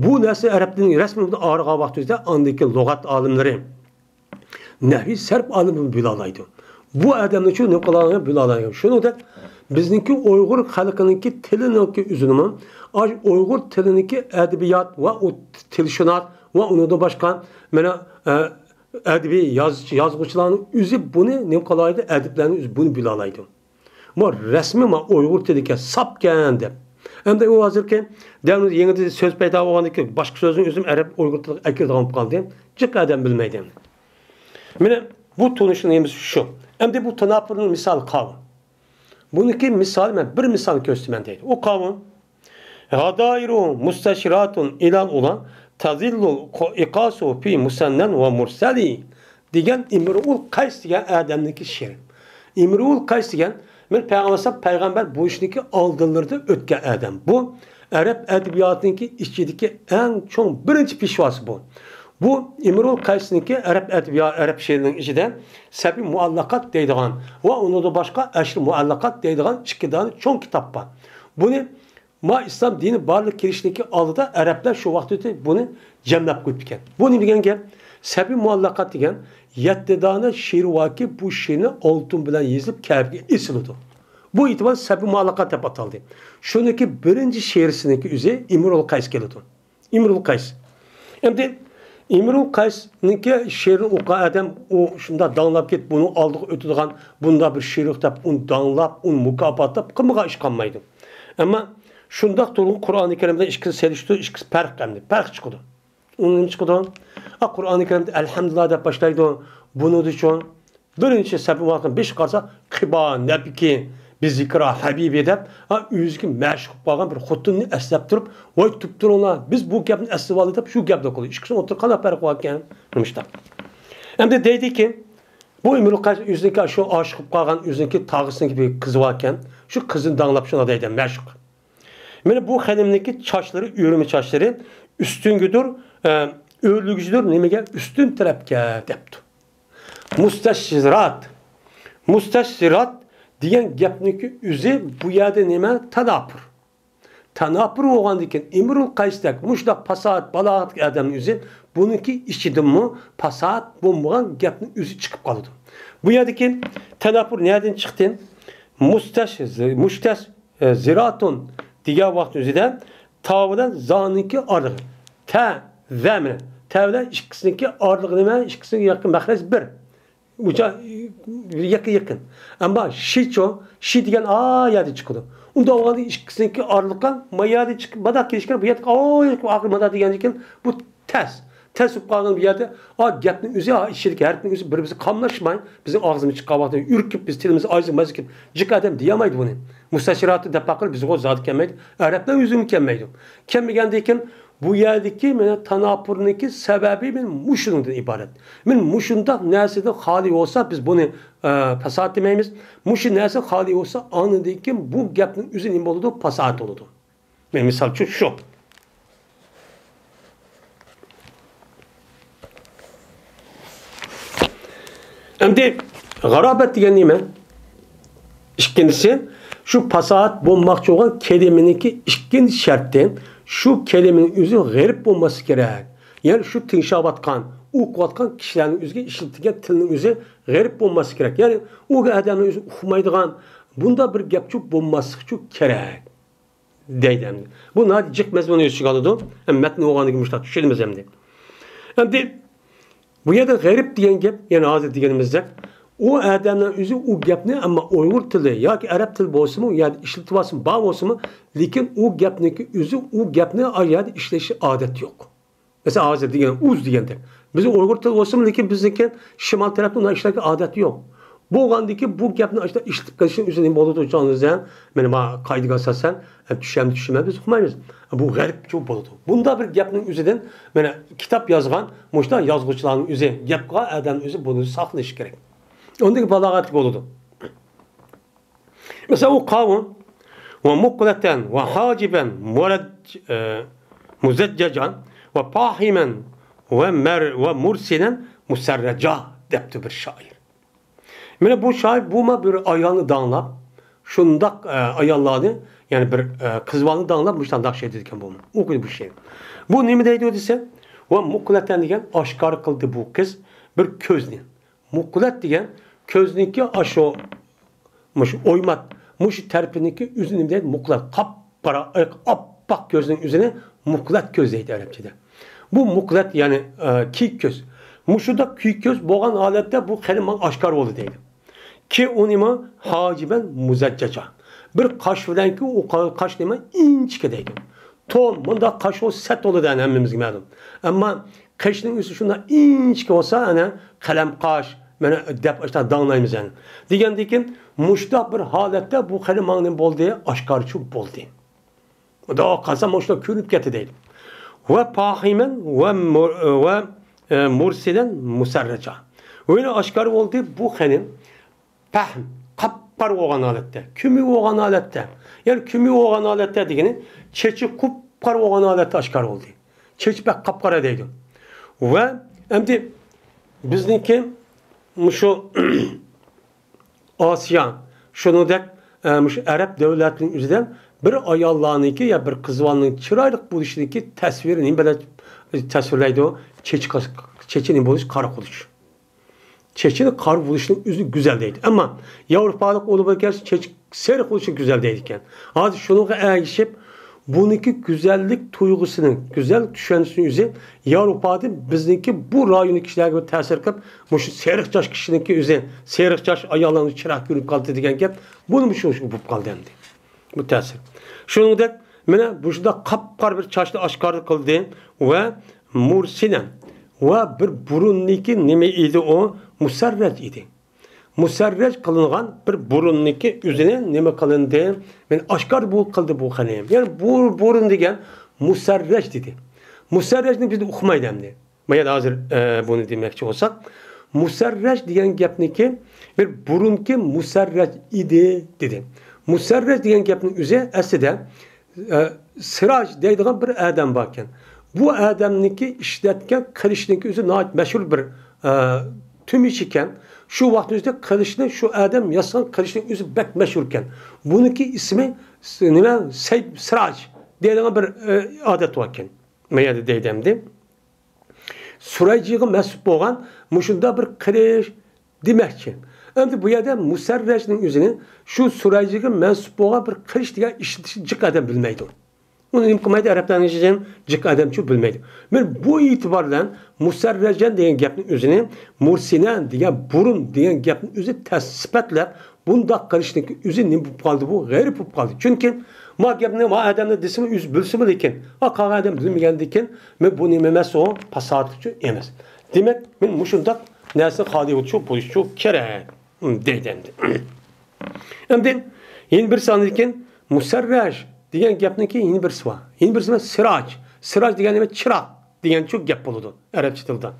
بۇ نەرسە ئەرەب تىلىنىڭ رەسمىي بىلەن ئايرىغان ۋاقتىمىزدا ئاندىكى لۇغەت ئالىملىرى، نەھۋى سەرپ ئالىمى بۇنى بىلالايدۇ. بۇ ئادەمنىڭچۇ نېمە قىلالايدۇ، بىلالايدۇ. شۇنىڭدەك بىزنىڭكى ئۇيغۇر خەلقىنىڭكى تىلىنىڭكى ئۆزىنىمۇ، ئاش ئۇيغۇر تىلىنىڭكى ئەدەبىيات ۋە ئۇ تىلشۇناس ۋە ئۇنىڭدىن باشقا، مانا، ئە، ئەدەبىي ياز-، يازغۇچىلارنىڭ ئۆزى بۇنى نېمە قىلالايدۇ، ئەدىبلەرنىڭ ئۆزى بۇنى بىلالايدۇ. بۇ رەسمىي ما ئۇيغۇر تىلىكەن، ساپكەن دەپ. ئەمدى ئۇ ھازىرقى دەۋرىمىزدە يېڭىدىن سۆز پەيدا بولغاندىن كېيىن باشقا سۆزنى ئۆزۈم ئەرەب ئۇيغۇر تىلىغا ئەكىرىدىغان بولۇپ قالدى. جىق ئادەم بىلمەيدۇ ئەمدى. مانا بۇ تونۇشنىڭ نېمىسى شۇ. ئەمدى بۇ تاناپۇرنىڭ مىسالى قاۋۇ. بۇنىڭكى مىسالى، مەن بىر مىسال كۆرسىتىمەن دەيدۇ. ئۇ قاۋۇ. غادائر مستشرات إلى العلا تظل إقاسه في مسند ومرسل دېگەن ئىمرۇئۇل قەيس دېگەن ئادەمنىڭكى شېئىرى. ئىمرۇئۇل قەيس دېگەن، مانا پەيغەمبەر، پەيغەمبەر بولۇشنىڭكى ئالدىلىرىدا ئۆتكەن ئادەم. بۇ ئەرەب ئەدەبىياتىنىڭكى ئىچىدىكى ئەڭ چوڭ بىرىنچى پېشۋاسى بۇ. بۇ ئىمرۇئۇل قەيسنىڭكى ئەرەب ئەدەبىيا-، ئەرەب شېئىرىنىڭ ئىچىدە سەبىي مۇئەللەقات دەيدىغان ۋە ئۇنىڭدىن باشقا ئەشر مۇئەللەقات دەيدىغان ئىككى دانە چوڭ كىتاب بار. بۇنى ما ئىسلام دىنى بارلىققا كېلىشتىكى ئالدىدا ئەرەبلەر شۇ ۋاقىتتا بۇنى جەملەپ قويۇپتىكەن. بۇ نېمە دېگەن گەپ؟ سەبىي مۇئەللەقات دېگەن يەتتە دانە شېئىر باركى، بۇ شېئىرنى ئالتۇن بىلەن يېزىلىپ كەبىگە ئېسىلىدۇ. بۇ ئېتىبار سەبىي مۇئەللەقات دەپ ئاتالدى. شۇنىڭكى بىرىنچى شېئىرسىنىڭكى ئۆزى ئىمرۇل قەيس كېلىدۇ. ئىمرۇل قەيس. ئەمدى ئىمرۇل قەيسنىڭكى شېئىرىنى ئوقۇغان ئادەم، ئۇ شۇنداق داڭلاپ كېتىپ، بۇنىڭ ئالدىغا ئۆتىدىغان، بۇنداق بىر شېئىر يوق دەپ، ئۇنى داڭلاپ، ئۇنى مۇكاپاتلاپ قىلمىغان ئىش قالمايدۇ. ئەمما شۇنداق تۇرغان قۇرئانى كەرىمدە ئىككىسىنى سېلىشتۇرۇپ، ئىككىسى پەرق ئەمدى، پەرق چىقىدۇ. ئۇ نېمە چىقىدۇ؟ ئا، قۇرئانى كەرىمدە ئەلھەمدۇلىللا دەپ باشلايدۇ. بۇنىڭدا چوڭ بىرىنچى سەپىۋاتقان بېشى قارىسا، قىبا نەبكى بىزىكرا ھەبىبى دەپ، ھا، ئۆزىگە مەشۇق بولغان بىر خوتۇننى ئەسلەپ تۇرۇپ، ۋاي تۇرۇپ تۇرۇڭلار، بىز بۇ گەپنى ئەسلىۋالدى دەپ، شۇ گەپنى قىلدى. ئىككىسىنىڭ ئوتتۇرىدا قانداق پەرق باركەن؟ نېمىشتا؟ ئەمدى دەيدىكى، بۇ ئىمرۇل قەيس ئۆزىنىڭكى شۇ ئاشىق بولۇپ قالغان ئۆزىنىڭكى تاغىسىنىڭكى بىر قىزى باركەن، شۇ قىزىنى داڭلاپ شۇنداق دەيدۇ، مەشۇق. مانا بۇ خېنىمنىڭكى چاچلىرى، ئۆرمە چاچلىرى ئۈستۈنگىدۇر، ئە، ئۆرلىگۈچىدۇر، نېمىگە؟ ئۈستۈن تەرەپكە دەپتۇ. مۇستەشرىرات. مۇستەشرىرات دېگەن گەپنىڭكى ئۆزى بۇ يەردە نېمە؟ تاناپۇر. تاناپۇر بولغاندىن كېيىن ئىمرۇل قەيسدەك مۇشۇنداق پاساھەت، بالاغەتلىك ئادەمنىڭ ئۆزى بۇنىڭكى ئىچىدىنمۇ پاساھەت بولمىغان گەپنىڭ ئۆزى چىقىپ قالىدۇ. بۇ يەردىكى تاناپۇر نەدىن چىقتى؟ مۇستەش-، مۇشتەس-، ئە، زىراتۇن دېگەن ۋاقىت ئۆزىدە تا بىلەن زانىڭكى ئارىلىقى. تە، زە مەنە. تە بىلەن ئىككىسىنىڭكى ئارىلىقى نېمە؟ ئىككىسىنىڭكى ياقى مەخرەج بىر. ئۇچا يېقىن يېقىن. ئەمما شىچۇ، شى دېگەن ئا يەردە چىقىدۇ. ئۇنداق بولغاندا ئىككىسىنىڭكى ئارىلىقى ما يەردە چىقىپ، مادا كېلىشكەن، بۇ يەردە ئا يەردە ئاخىر مادا دېگەندىن كېيىن بۇ تەس. تەس بولۇپ قالغان بۇ يەردە، ئا، گەپنىڭ ئۆزى، ئا، ئىچىدىكى ھەرپنىڭ ئۆزى بىر-بىرسى قاملاشماي، بىزنىڭ ئاغزىمىز چىققان ۋاقتىدا ئۈركۈپ، بىز تىلىمىز ئاجىزىپ، ماجىزىپ، جىق ئادەم دېيەلمەيدۇ بۇنى. مۇستەشرىراتى دەپ باققىلى، بىزگە زادى كەلمەيدۇ. ئەرەبلەر ئۆزىمۇ كەلمەيدۇ. كەلمىگەندىن كېيىن بۇ يەردىكى مانا تاناپۇرنىڭكى سەۋەبى مانا مۇشۇنىڭدىن ئىبارەت. مانا مۇشۇنداق نەرسىدىن خالىي بولسا، بىز بۇنى، ئە، پاساھەت دېمەيمىز. مۇشۇ نەرسە خالىي بولسا، ئاندىن كېيىن بۇ گەپنىڭ ئۆزى نېمە بولىدۇ؟ پاساھەت بولىدۇ. مەن مىسال ئۈچۈن شۇ. ئەمدى غارابەت دېگەن نېمە؟ ئىككىنچىسى، شۇ پاساھەت بولماقچى بولغان كەلىمىنىڭكى ئىككىنچى شەرتى، شۇ كەلىمىنىڭ ئۆزى غېرىب بولماسلىقى كېرەك. يەنى شۇ تىڭشاۋاتقان، ئوقۇۋاتقان كىشىلەرنىڭ ئۆزىگە ئىشلىتىدىكەن تىلنىڭ ئۆزى غېرىب بولماسلىقى كېرەك. يەنى ئۇ ئادەمنىڭ ئۆزى ئۇقمايدىغان، بۇنداق بىر گەپچۇ بولماسلىقچۇ كېرەك. دەيدۇ ئەمدى. بۇ ناھايىتى جىق مەزمۇننى ئۆز ئىچىگە ئالىدۇ. ئەمدى مەتنى ئوقۇغاندىن كېيىن مۇشۇنداق چۈشىنىمىز ئەمدى. ئەمدى بۇ يەردە غېرىب دېگەن گەپ، يەنە ھازىر دېگىنىمىزدەك، ئۇ ئادەمنىڭ ئۆزى ئۇ گەپنى، ئەمما ئۇيغۇر تىلى ياكى ئەرەب تىلى بولسىمۇ، ئۇ يەردە ئىشلىتىۋالسىمۇ، بار بولسىمۇ، لېكىن ئۇ گەپنىڭكى ئۆزى ئۇ گەپنى ئا يەردە ئىشلىشى ئادەت يوق. مەسىلەن، ھازىر دېگەن ئۇز دېگەندەك. بىزنىڭ ئۇيغۇر تىلى بولسىمۇ، لېكىن بىزنىڭكى شىمال تەرەپتە ئۇنداق ئىشلارغا ئادەت يوق. بولغاندىكىن بۇ گەپنى ئاشۇنداق ئىشلىتىپ قېلىشنىڭ ئۆزى نېمە بولىدۇ، جانىزەن؟ مانا ما قائىدىگە ئاساسەن، ئە، چۈشەم، چۈشمە، بىز ئۇقمايمىز. بۇ غەرىبچە بولىدۇ. بۇنداق بىر گەپنىڭ ئۆزىدىن، مانا كىتاب يازغان مۇشۇنداق يازغۇچىلارنىڭ ئۆزى، گەپقا ئادەمنىڭ ئۆزى بۇنى ساقلىشى كېرەك. ئۇندىن بالاغەتلىك بولىدۇ. مەسىلەن، ئۇ قاۋۇم، ۋە مۇقلەتەن، ۋە ھاجىبەن، مۇرەج-، ئە، مۇزەججەجان، ۋە پاھىمەن، ۋە مەر-، ۋە مۇرسىنەن، مۇسەررەجا، دەپتۇ بىر شائىر. مانا بۇ شائىر بۇمۇ بىر ئايالنى داڭلاپ، شۇنداق، ئە، ئاياللارنى، يەنى بىر، ئە، قىز بالىنى داڭلاپ مۇشۇنداق شېئىر دېدىكەن بۇمۇ. ئوقۇيدۇ بۇ شېئىرنى. بۇ نېمە دەيدۇ دېسە، ۋە مۇقلەتەن دېگەن ئاشكارا قىلدى بۇ قىز بىر كۆزنى. مۇقلەت دېگەن كۆزنىڭكى ئاشۇ، مۇشۇ ئويمات، مۇشۇ تەرىپىنىڭكى ئۆزىنى نېمە دەيدۇ؟ مۇقلەت. قاپقارا، ئاپئاق كۆزنىڭ ئۆزىنى مۇقلەت كۆز دەيدۇ ئەرەبچىدە. بۇ مۇقلەت، يەنى، ئە، كىيىك كۆز. مۇشۇنداق كىيىك كۆز بولغان ھالەتتە بۇ خېنىم ماڭا ئاشكارا بولدى دەيدۇ. كى ئۇنىما ھاجىبەن مۇزەججەجا. بىر قاش بىلەنكى ئۇ قا-، قاش نېمە ئىنچىكە دەيدۇ. تول، مۇنداق قاش بولسا سەت بولىدۇ، ئەنە ھەممىمىزگە مەلۇم. ئەمما قېشىنىڭ ئۆزى شۇنداق ئىنچىكە بولسا، ئەنە قەلەم قاش، مانا دەپ ئاشۇنداق داڭلايمىز ئەنە. دېگەندىكىن، مۇشۇنداق بىر ھالەتتە بۇ خېنىم ماڭا نېمە بولدى؟ ئاشكارىچۇ بولدى. مۇنداق قارىسام، مۇشۇنداق كۆرۈنۈپ كەتتى دەيدۇ. ۋە پاھىمەن ۋە مۇ-، ۋە، ئە، مۇرسىلەن مۇسەررەجا. ۋە يەنە ئاشكارا بولدى، بۇ خېنىم پەھم، قاپقارا بولغان ھالەتتە، كۆمۈۋالغان ھالەتتە. يەنى كۆمۈۋالغان ھالەتتە دېگىنى چېچى قۇپقارا بولغان ھالەتتە ئاشكارا بولدى. چېچى بەك قاپقارا دەيدۇ. ۋە ئەمدى بىزنىڭكى مۇشۇ ئاسىيا، شۇنىڭدەك، ئە، مۇشۇ ئەرەب دۆلەتلىرىنىڭ ئۆزىدە بىر ئاياللارنىڭكى يا بىر قىز بالىنىڭ چىرايلىق بولۇشىنىڭكى تەسۋىرى نېمە بىلەن تەسۋىرلەيدۇ؟ چېچى قاس-، چېچى نېمە بولۇش؟ قارا بولۇش. چېچىنى قارا بولۇشنىڭ ئۆزى گۈزەل دەيدۇ. ئەمما ياۋروپالىق ئۇلۇغ بولغان كەلسە چېچى سېرىق بولۇشى گۈزەل دەيدىكەن. ھازىر شۇنىڭغا ئەگىشىپ، بۇنىڭكى گۈزەللىك تۇيغۇسىنىڭ، گۈزەل چۈشەنچىسىنىڭ ئۆزى ياۋروپادا بىزنىڭكى بۇ رايوننىڭ كىشىلەرگە بىر تەسىر قىلىپ، مۇشۇ سېرىق چاچ كىشىنىڭكى ئۆزى، سېرىق چاچ ئاياللارنىڭ چىرايى كۆرۈنۈپ قالدى دېگەن گەپ، بۇنىمۇ شۇ بولۇپ قالدى ئەمدى. بۇ تەسىر. شۇنىڭدەك، مانا مۇشۇنداق قاپقارا بىر چاچنى ئاشكارا قىلدى ۋە مۇرسىنەن ۋە بىر بۇرۇننىكى نېمە ئىدى ئۇ؟ مۇسەررەج ئىدى. مۇسەررەج قىلىنغان بىر بۇرۇننىكى ئۆزىنى نېمە قىلىندى؟ مانا ئاشكارا بۇ قىلدى بۇ خېنىم. يەنى بۇ بۇرۇن دېگەن مۇسەررەج دېدى. مۇسەررەجنى بىز ئۇقمايدۇ ئەمدى. مانا ھازىر، ئە، بۇنى دېمەكچى بولساق، مۇسەررەج دېگەن گەپنىكى بىر بۇرۇنكى مۇسەررەج ئىدى دېدى. مۇسەررەج دېگەن گەپنىڭ ئۆزى ئەسلىدە، ئە، سىراج دەيدىغان بىر ئادەم باركەن. بۇ ئادەمنىڭكى ئىشلەتكەن قىلىچنىڭكى ئۆزى ناھايىتى مەشھۇر بىر، ئە، تۈمۈش ئىكەن. شۇ ۋاقىتنىڭ ئۆزىدە قىلىچنى شۇ ئادەم ياسىغان قىلىچنىڭ ئۆزى بەك مەشھۇر ئىكەن. بۇنىڭكى ئىسمى س-، نېمە؟ سەي-، سىراج دەيدىغان بىر، ئە، ئادەت باركەن. ما يەردە دەيدۇ ئەمدى. سۇرايجىغا مەنسۇپ بولغان مۇشۇنداق بىر قىلىچ دېمەكچى. ئەمدى بۇ يەردە مۇسەررەجنىڭ ئۆزىنى شۇ سۇرايجىغا مەنسۇپ بولغان بىر قىلىچ دېگەن ئىشلىتىشنى جىق ئادەم بىلمەيدۇ. ئۇنى نېمە قىلمايدۇ؟ ئەرەبلەرنىڭ ئىچىدىن جىق ئادەمچۇ بىلمەيدۇ. مانا بۇ ئېتىبار بىلەن مۇسەررەجەن دېگەن گەپنىڭ ئۆزىنى مۇرسىنەن دېگەن بۇرۇن دېگەن گەپنىڭ ئۆزى تەس-، سۈپەتلەپ، بۇنداق قىلىشنىڭكى ئۆزى نېمە بولۇپ قالدى بۇ؟ غېرىب بولۇپ قالدى. چۈنكى ما گەپنى ما ئادەمنى دېسىمۇ ئۆزى بىلسىمۇ لېكىن، ئا، قالغان ئادەم بىلمىگەندىكىن، مەن بۇ نېمە ئەمەس ئۇ؟ پاساھەتلىكچۇ ئەمەس. دېمەك، مەن مۇشۇنداق نەرسە خالىيۋاتچۇ بولۇشچۇ كېرەك، دەيدۇ ئەمدى. ئەمدى يەنە بىر ساندىن كېيىن مۇسەررەج دېگەن گەپنىڭكى يەنە بىرسى بار. يەنە بىرسى بار سىراج. سىراج دېگەن نېمە؟ چىراغ دېگەنچۇ گەپ بولىدۇ ئەرەبچە تىلدا.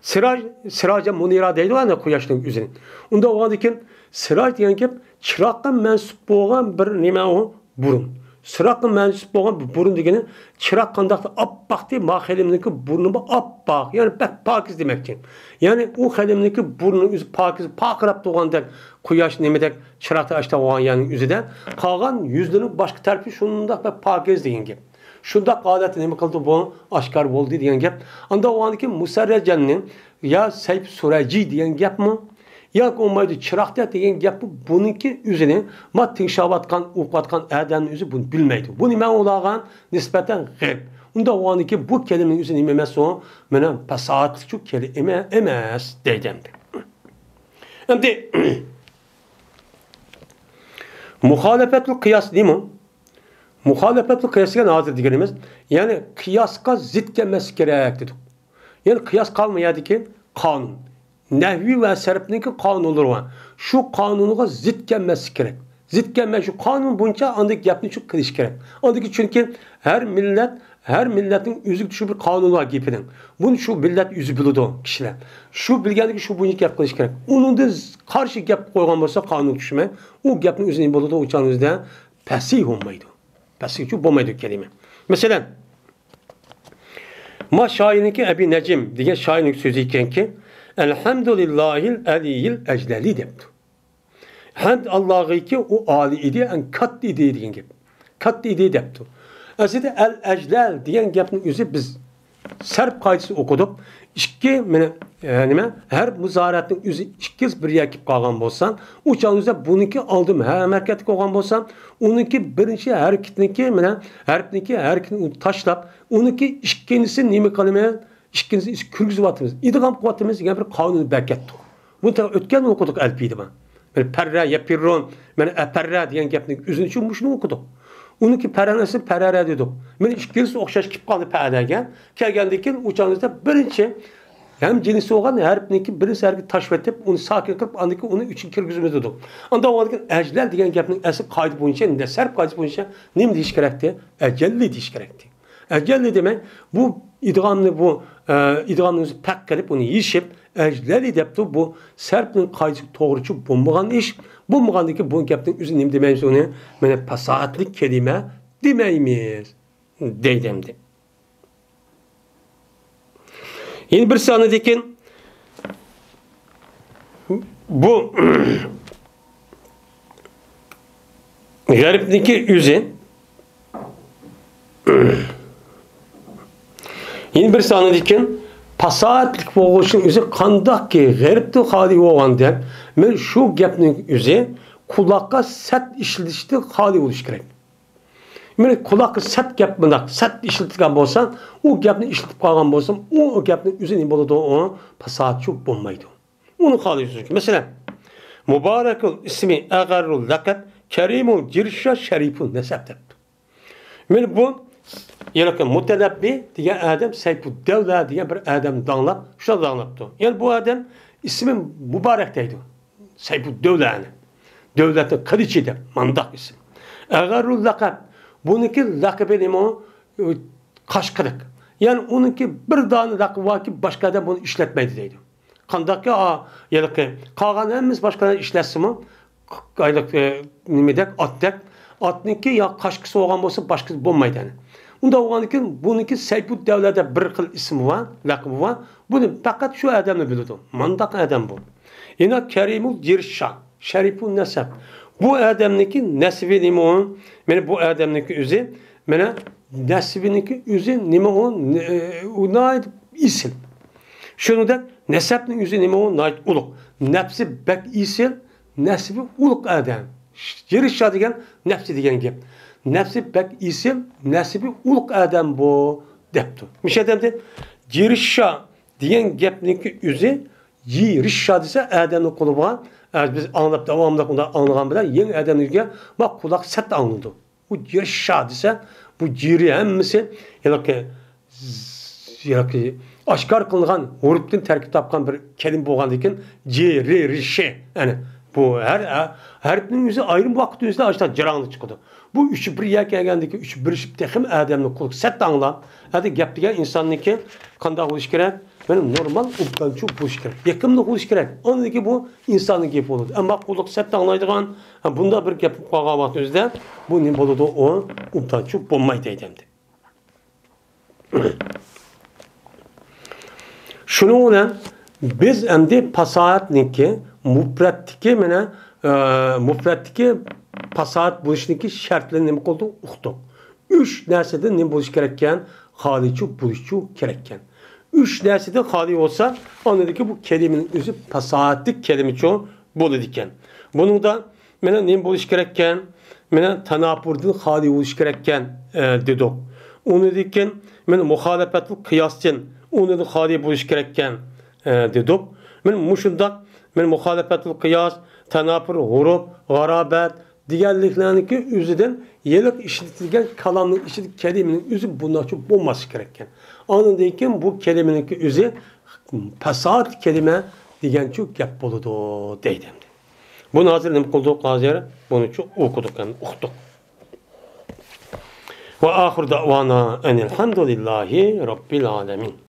سىراج، سىراجە مۇنىرا دەيدۇ ئەنە قۇياشنىڭ ئۆزىنى. ئۇنداق بولغاندىكىن سىراج دېگەن گەپ چىراغقا مەنسۇپ بولغان بىر نېمە ئۇ؟ بۇرۇن. چىراغنىڭ مەنىسى بولغان بۇ بۇرۇن دېگىنى، چىراغ قانداق ئاپئاقتى، ما خېنىمنىڭكى بۇرنى بۇ ئاپئاق، يەنى بەك پاكىز دېمەكچى. يەنى ئۇ خېنىمنىڭكى بۇرنىنىڭ ئۆزى پاكىز، پارقىراپ تۇرغاندەك، قۇياش نېمىدەك، چىراغدا ئاشتا بولغان يەرنىڭ ئۆزىدە، قالغان يۈزلىرىنىڭ باشقا تەرىپى شۇنداق بەك پاكىز دېگەن گەپ. شۇنداق ھالەتتە نېمە قىلدى بۇ؟ ئاشكارا بولدى دېگەن گەپ. ئاندا ئۇنىڭدىكى مۇسەررەجەننى يا سەيپ سۇرەجى دېگەن گەپمۇ؟ ياكى بولمايدۇ، چىراغدەك دېگەن گەپمۇ؟ بۇنىڭكى ئۆزىنى ما تىڭشاۋاتقان، ئوقۇۋاتقان ئادەمنىڭ ئۆزى بۇنى بىلمەيدۇ. بۇنى مەن ئۇلارغا نىسبەتەن غەيىب. ئۇنداق بولغاندىكىن بۇ كەلىمىنىڭ ئۆزى نېمە ئەمەس ئۇ؟ مانا پاساھەتلىكچۇ كەلىمە ئەمەس دەيدۇ ئەمدى. ئەمدى مۇخالىپەتۇل قىياس نېمە؟ مۇخالىپەتۇل قىياس دېگەن ھازىر دېگىنىمىز، يەنى قىياسقا زىت كەلمەسلىك كېرەك دېدۇق. يەنى قىياس قالمىدى، يەردىكى قانۇن. نەھۋى ۋە سەرپنىڭكى قانۇنلىرى بار. شۇ قانۇنغا زىت كەلمەسلىك كېرەك. زىت كەلمەي شۇ قانۇن بويىچە ئاندىن گەپنى شۇ قىلىش كېرەك. ئاندىكى چۈنكى ھەر مىللەت، ھەر مىللەتنىڭ ئۆزىگە تۇشۇپ بىر قانۇنى بار گېپىنىڭ. بۇنى شۇ مىللەت ئۆزى بىلىدۇ كىشىلەر. شۇ بىلگەندىكى شۇ بويىچە گەپ قىلىش كېرەك. ئۇنىڭدىن قارشى گەپ قويغان بولسا قانۇن چۈشمەي، ئۇ گەپنىڭ ئۆزى نېمە بولىدۇ؟ ئۇ چاغنىڭ ئۆزىدە پەسىھ بولمايدۇ. پەسىھچۇ بولمايدۇ كەلىمە. مەسىلەن، ما شائىرنىڭكى ئەبى نەجىم دېگەن شائىرنىڭ سۆزى ئىكەنكى، ئەلھەمدۇلىللاھىل ئەلىيىل ئەجلەلى دەپتۇ. ھەمد ئاللاغىكى ئۇ ئالىي ئىدى، ئەڭ كاتتا ئىدى دېگەن گەپ. كاتتا ئىدى دەپتۇ. ئەسلىدە ئەل ئەجلەل دېگەن گەپنىڭ ئۆزى بىز سەرپ قائىدىسىنى ئوقۇدۇق. ئىككى، مانا، ئە، نېمە؟ ھەرپ مۇزارەتنىڭ ئۆزى ئىككىسى بىر يەرگە كېلىپ قالغان بولسا، ئۇ چاغدا بۇنىڭكى ئالدىن ھەرپ ھەرىكەتكە بولغان بولسا، ئۇنىڭكى بىرىنچى ھەرىكىتىنىڭكى، مانا، ھەرپنىڭكى ھەرىكىتىنى تاشلاپ، ئۇنىڭكى ئىككىنچىسى نېمە قىلىمىز؟ ئىككىنچىسى كىرگۈزۈۋاتىمىز، ئىدغام قىلىۋاتىمىز دېگەن بىر قانۇن بەركەتتۇ. بۇنى تېخى ئۆتكەندە ئوقۇدۇق ئەلپىيىدە بار. مانا پەررە، يەپىررۇن، مانا ئەپەررە دېگەن گەپنىڭ ئۆزىنى شۇ مۇشۇنى ئوقۇدۇق. ئۇنىڭكى پەررەنىڭ ئەسلى پەرەرە دېدۇق. مانا ئىككىلىسى ئوخشاش كېلىپ قالدى پەدەگە. كەلگەندىن كېيىن ئۇ چاغدا بىرىنچى ھەم جىنسى بولغان ھەرپنىڭكى بىرىنچى ھەرىكىتى تاشلىۋېتىپ، ئۇنى ساكىن قىلىپ، ئاندىن كېيىن ئۇنى ئۈچىگە كىرگۈزىمىز دېدۇق. ئاندا بولغاندىن كېيىن ئەجلەل دېگەن گەپنىڭ ئەسلى قائىدە بويىچە، سەرپ قائىدىسى بويىچە نېمە دېيىش كېرەكتى؟ ئەجەللى دېيىش كېرەكتى. ئەجەللى دېمەي، بۇ ئىدغامنى، بۇ، ئە، ئىدغامنى ئۆزى پەك قىلىپ، ئۇنى يېشىپ، ئەجلەلى دەپتۇ. بۇ سەرپنىڭ قائىدىسى توغرىچۇ بولمىغان ئىش. بولمىغاندىن كېيىن بۇ گەپنىڭ ئۆزى نېمە دېمەيمىز ئۇنى؟ مانا پاساھەتلىك كەلىمە دېمەيمىز. دەيدۇ ئەمدى. يەنە بىر سانىدىكىن بۇ غەربنىڭكى ئۆزى، يەنە بىر سانىدىكىن پاساھەتلىك بولغۇچىنىڭ ئۆزى قانداقكى غەربتىن خالىي بولغاندەك، مەن شۇ گەپنىڭ ئۆزى قۇلاققا سەت ئىشلىتىشتىن خالىي بولۇشى كېرەك. مانا قۇلاققا سەت گەپ، مۇنداق سەت ئىشلىتىلگەن بولسا، ئۇ گەپنى ئىشلىتىپ قالغان بولسام، ئۇ، ئۇ گەپنىڭ ئۆزى نېمە بولىدۇ؟ ئۇ پاساھەتچۇ بولمايدۇ. ئۇنى خالىسىز. مەسىلەن، مۇبارەكۇل ئىسمى ئەغەررۇل لەقەب، كەرىمۇل جىرشا شەرىپۇل نەسەب دەپتۇ. مانا بۇ ھېلىقى مۇتەنەببى دېگەن ئادەم سەيپۇددەۋلە دېگەن بىر ئادەمنى داڭلاپ، شۇنداق داڭلاپتۇ. يەنى بۇ ئادەم ئىسمى مۇبارەك دەيدۇ. سەيپۇددەۋلەنى. دۆلەتنىڭ قىلىچى دەپ، مانداق ئىسىم. ئەغەررۇل لەقەب. بۇنىڭكى لەقىبى نېمە؟ قاشقىرىق. يەنى ئۇنىڭكى بىر دانە لەقىبى باركى، باشقا ئادەم بۇنى ئىشلەتمەيدۇ دەيدۇ. قانداقكى، ئا، ھېلىقى قالغان ھەممىسى باشقا ئادەم ئىشلەتسىمۇ، ھېلىقى نېمىدەك، ئاتتەك، ئاتنىڭكى يا قاشقىسى بولغان بولسا، باشقىسى بولمايدۇ يەنى. ئۇنداق بولغاندىكىن بۇنىڭكى سەيپۇددەۋلە دەپ بىر خىل ئىسمى بار، لەقىبى بار. بۇنى پەقەت شۇ ئادەملا بىلىدۇ. مانداق ئادەم بۇ. يەنە كەرىمۇل جىرشا، شەرىپۇل نەسەب. بۇ ئادەمنىڭكى نەسىبى نېمە ئۇ؟ مانا بۇ ئادەمنىڭكى ئۆزى، مانا نەسىبىنىڭكى ئۆزى نېمە ئۇ؟ نە-، ئۇ ناھايىتى ئېسىل. شۇنىڭدەك نەسەبنىڭ ئۆزى نېمە ئۇ؟ ناھايىتى ئۇلۇغ. نەپسى بەك ئېسىل، نەسىبى ئۇلۇغ ئادەم. جىرشا دېگەن نەپسى دېگەن گەپ. نەپسى بەك ئېسىل، نەسىبى ئۇلۇغ ئادەم بۇ، دەپتۇ. مۇشۇ ئادەمدە جىرشا دېگەن گەپنىڭكى ئۆزى، جىرشا دېسە، ئادەمنىڭ قولى بولغان، ئە، بىز ئاڭلاپ، داۋاملىق ئۇنداق ئاڭلىغان بىلەن يېڭى ئادەملەرگە ما قۇلاق سەت ئاڭلىنىدۇ. بۇ جىرشا دېسە، بۇ جىرى ھەممىسى ھېلىقى، ھېلىقى ئاشكارا قىلىنغان ھۇرۇپتىن تەركىب تاپقان بىر كەلىمە بولغاندىكىن، جىرى، رىشى، يەنى بۇ ھەر ھەرپنىڭ ئۆزى ئايرىم ۋاقىت ئۆزىدە ئاشۇنداق جاراڭلىق چىقىدۇ. بۇ ئۈچى بىر يەرگە كەلگەندىكىن، ئۈچى بىرلىشىپ تېخىمۇ ئادەمنى قۇلۇق سەت ئاڭلاپ، ھەدە گەپ دېگەن ئىنساننىڭكى قانداق بولۇشى كېرەك؟ مانا نورمال ئوبدانچۇ بولۇش كېرەك. يېقىملىق بولۇش كېرەك. ئاندىن كېيىن بۇ ئىنساننىڭ گېپى بولىدۇ. ئەمما قۇلىقى سەت ئاڭلايدىغان، ھە، بۇنداق بىر گەپ قىلىپ قالغان ۋاقتىمىزدا بۇ نېمە بولىدۇ؟ ئۇ ئوبدانچۇ بولمايدۇ دەيدۇ ئەمدى. شۇنىڭ بىلەن بىز ئەمدى پاساھەتنىڭكى مۇپرەتتىكى، مانا، ئە، مۇپرەتتىكى پاساھەت بولۇشنىڭكى شەرتلىرىنى نېمە قىلدۇق؟ ئۇقتۇق. ئۈچ نەرسىدىن نېمە بولۇش كېرەككەن؟ خالىيچۇ بولۇشچۇ كېرەككەن. ئۈچ نەرسىدىن خالىي بولسا، ئاندىن كېيىن بۇ كەلىمىنىڭ ئۆزى پاساھەتلىك كەلىمىچۇ بولىدىكەن. بۇنىڭدا مانا نېمە بولۇش كېرەككەن؟ مانا تاناپۇردىن خالىي بولۇش كېرەككەن، ئە، دېدۇق. ئۇنىڭدىن كېيىن مانا مۇخالىپەتۇل قىياستىن، ئۇنىڭدىن خالىي بولۇش كېرەككەن، ئە، دېدۇق. مانا مۇشۇنداق، مانا مۇخالىپەتۇل قىياس، تاناپۇر، غۇرۇپ، غارابەت دېگەنلىكلەرنىڭكى ئۆزىدىن ھېلىقى ئىشلىتىلگەن كالامنىڭ ئىچىدە كەلىمىنىڭ ئۆزى بۇنداقچە بولماسلىقى كېرەككەن. ئاندىن كېيىن بۇ كەلىمىنىڭكى ئۆزى پاساھەت كەلىمە دېگەنچۇ گەپ بولىدۇ دەيدۇ ئەمدى. بۇنى ھازىر نېمە قىلدۇق؟ ھازىر بۇنىچۇ ئوقۇدۇق، يەنى ئۇقتۇق. ۋە ئاخىر دەۋانا ئەنىل ھەمدۇلىللاھى رەببىل ئالەمىن.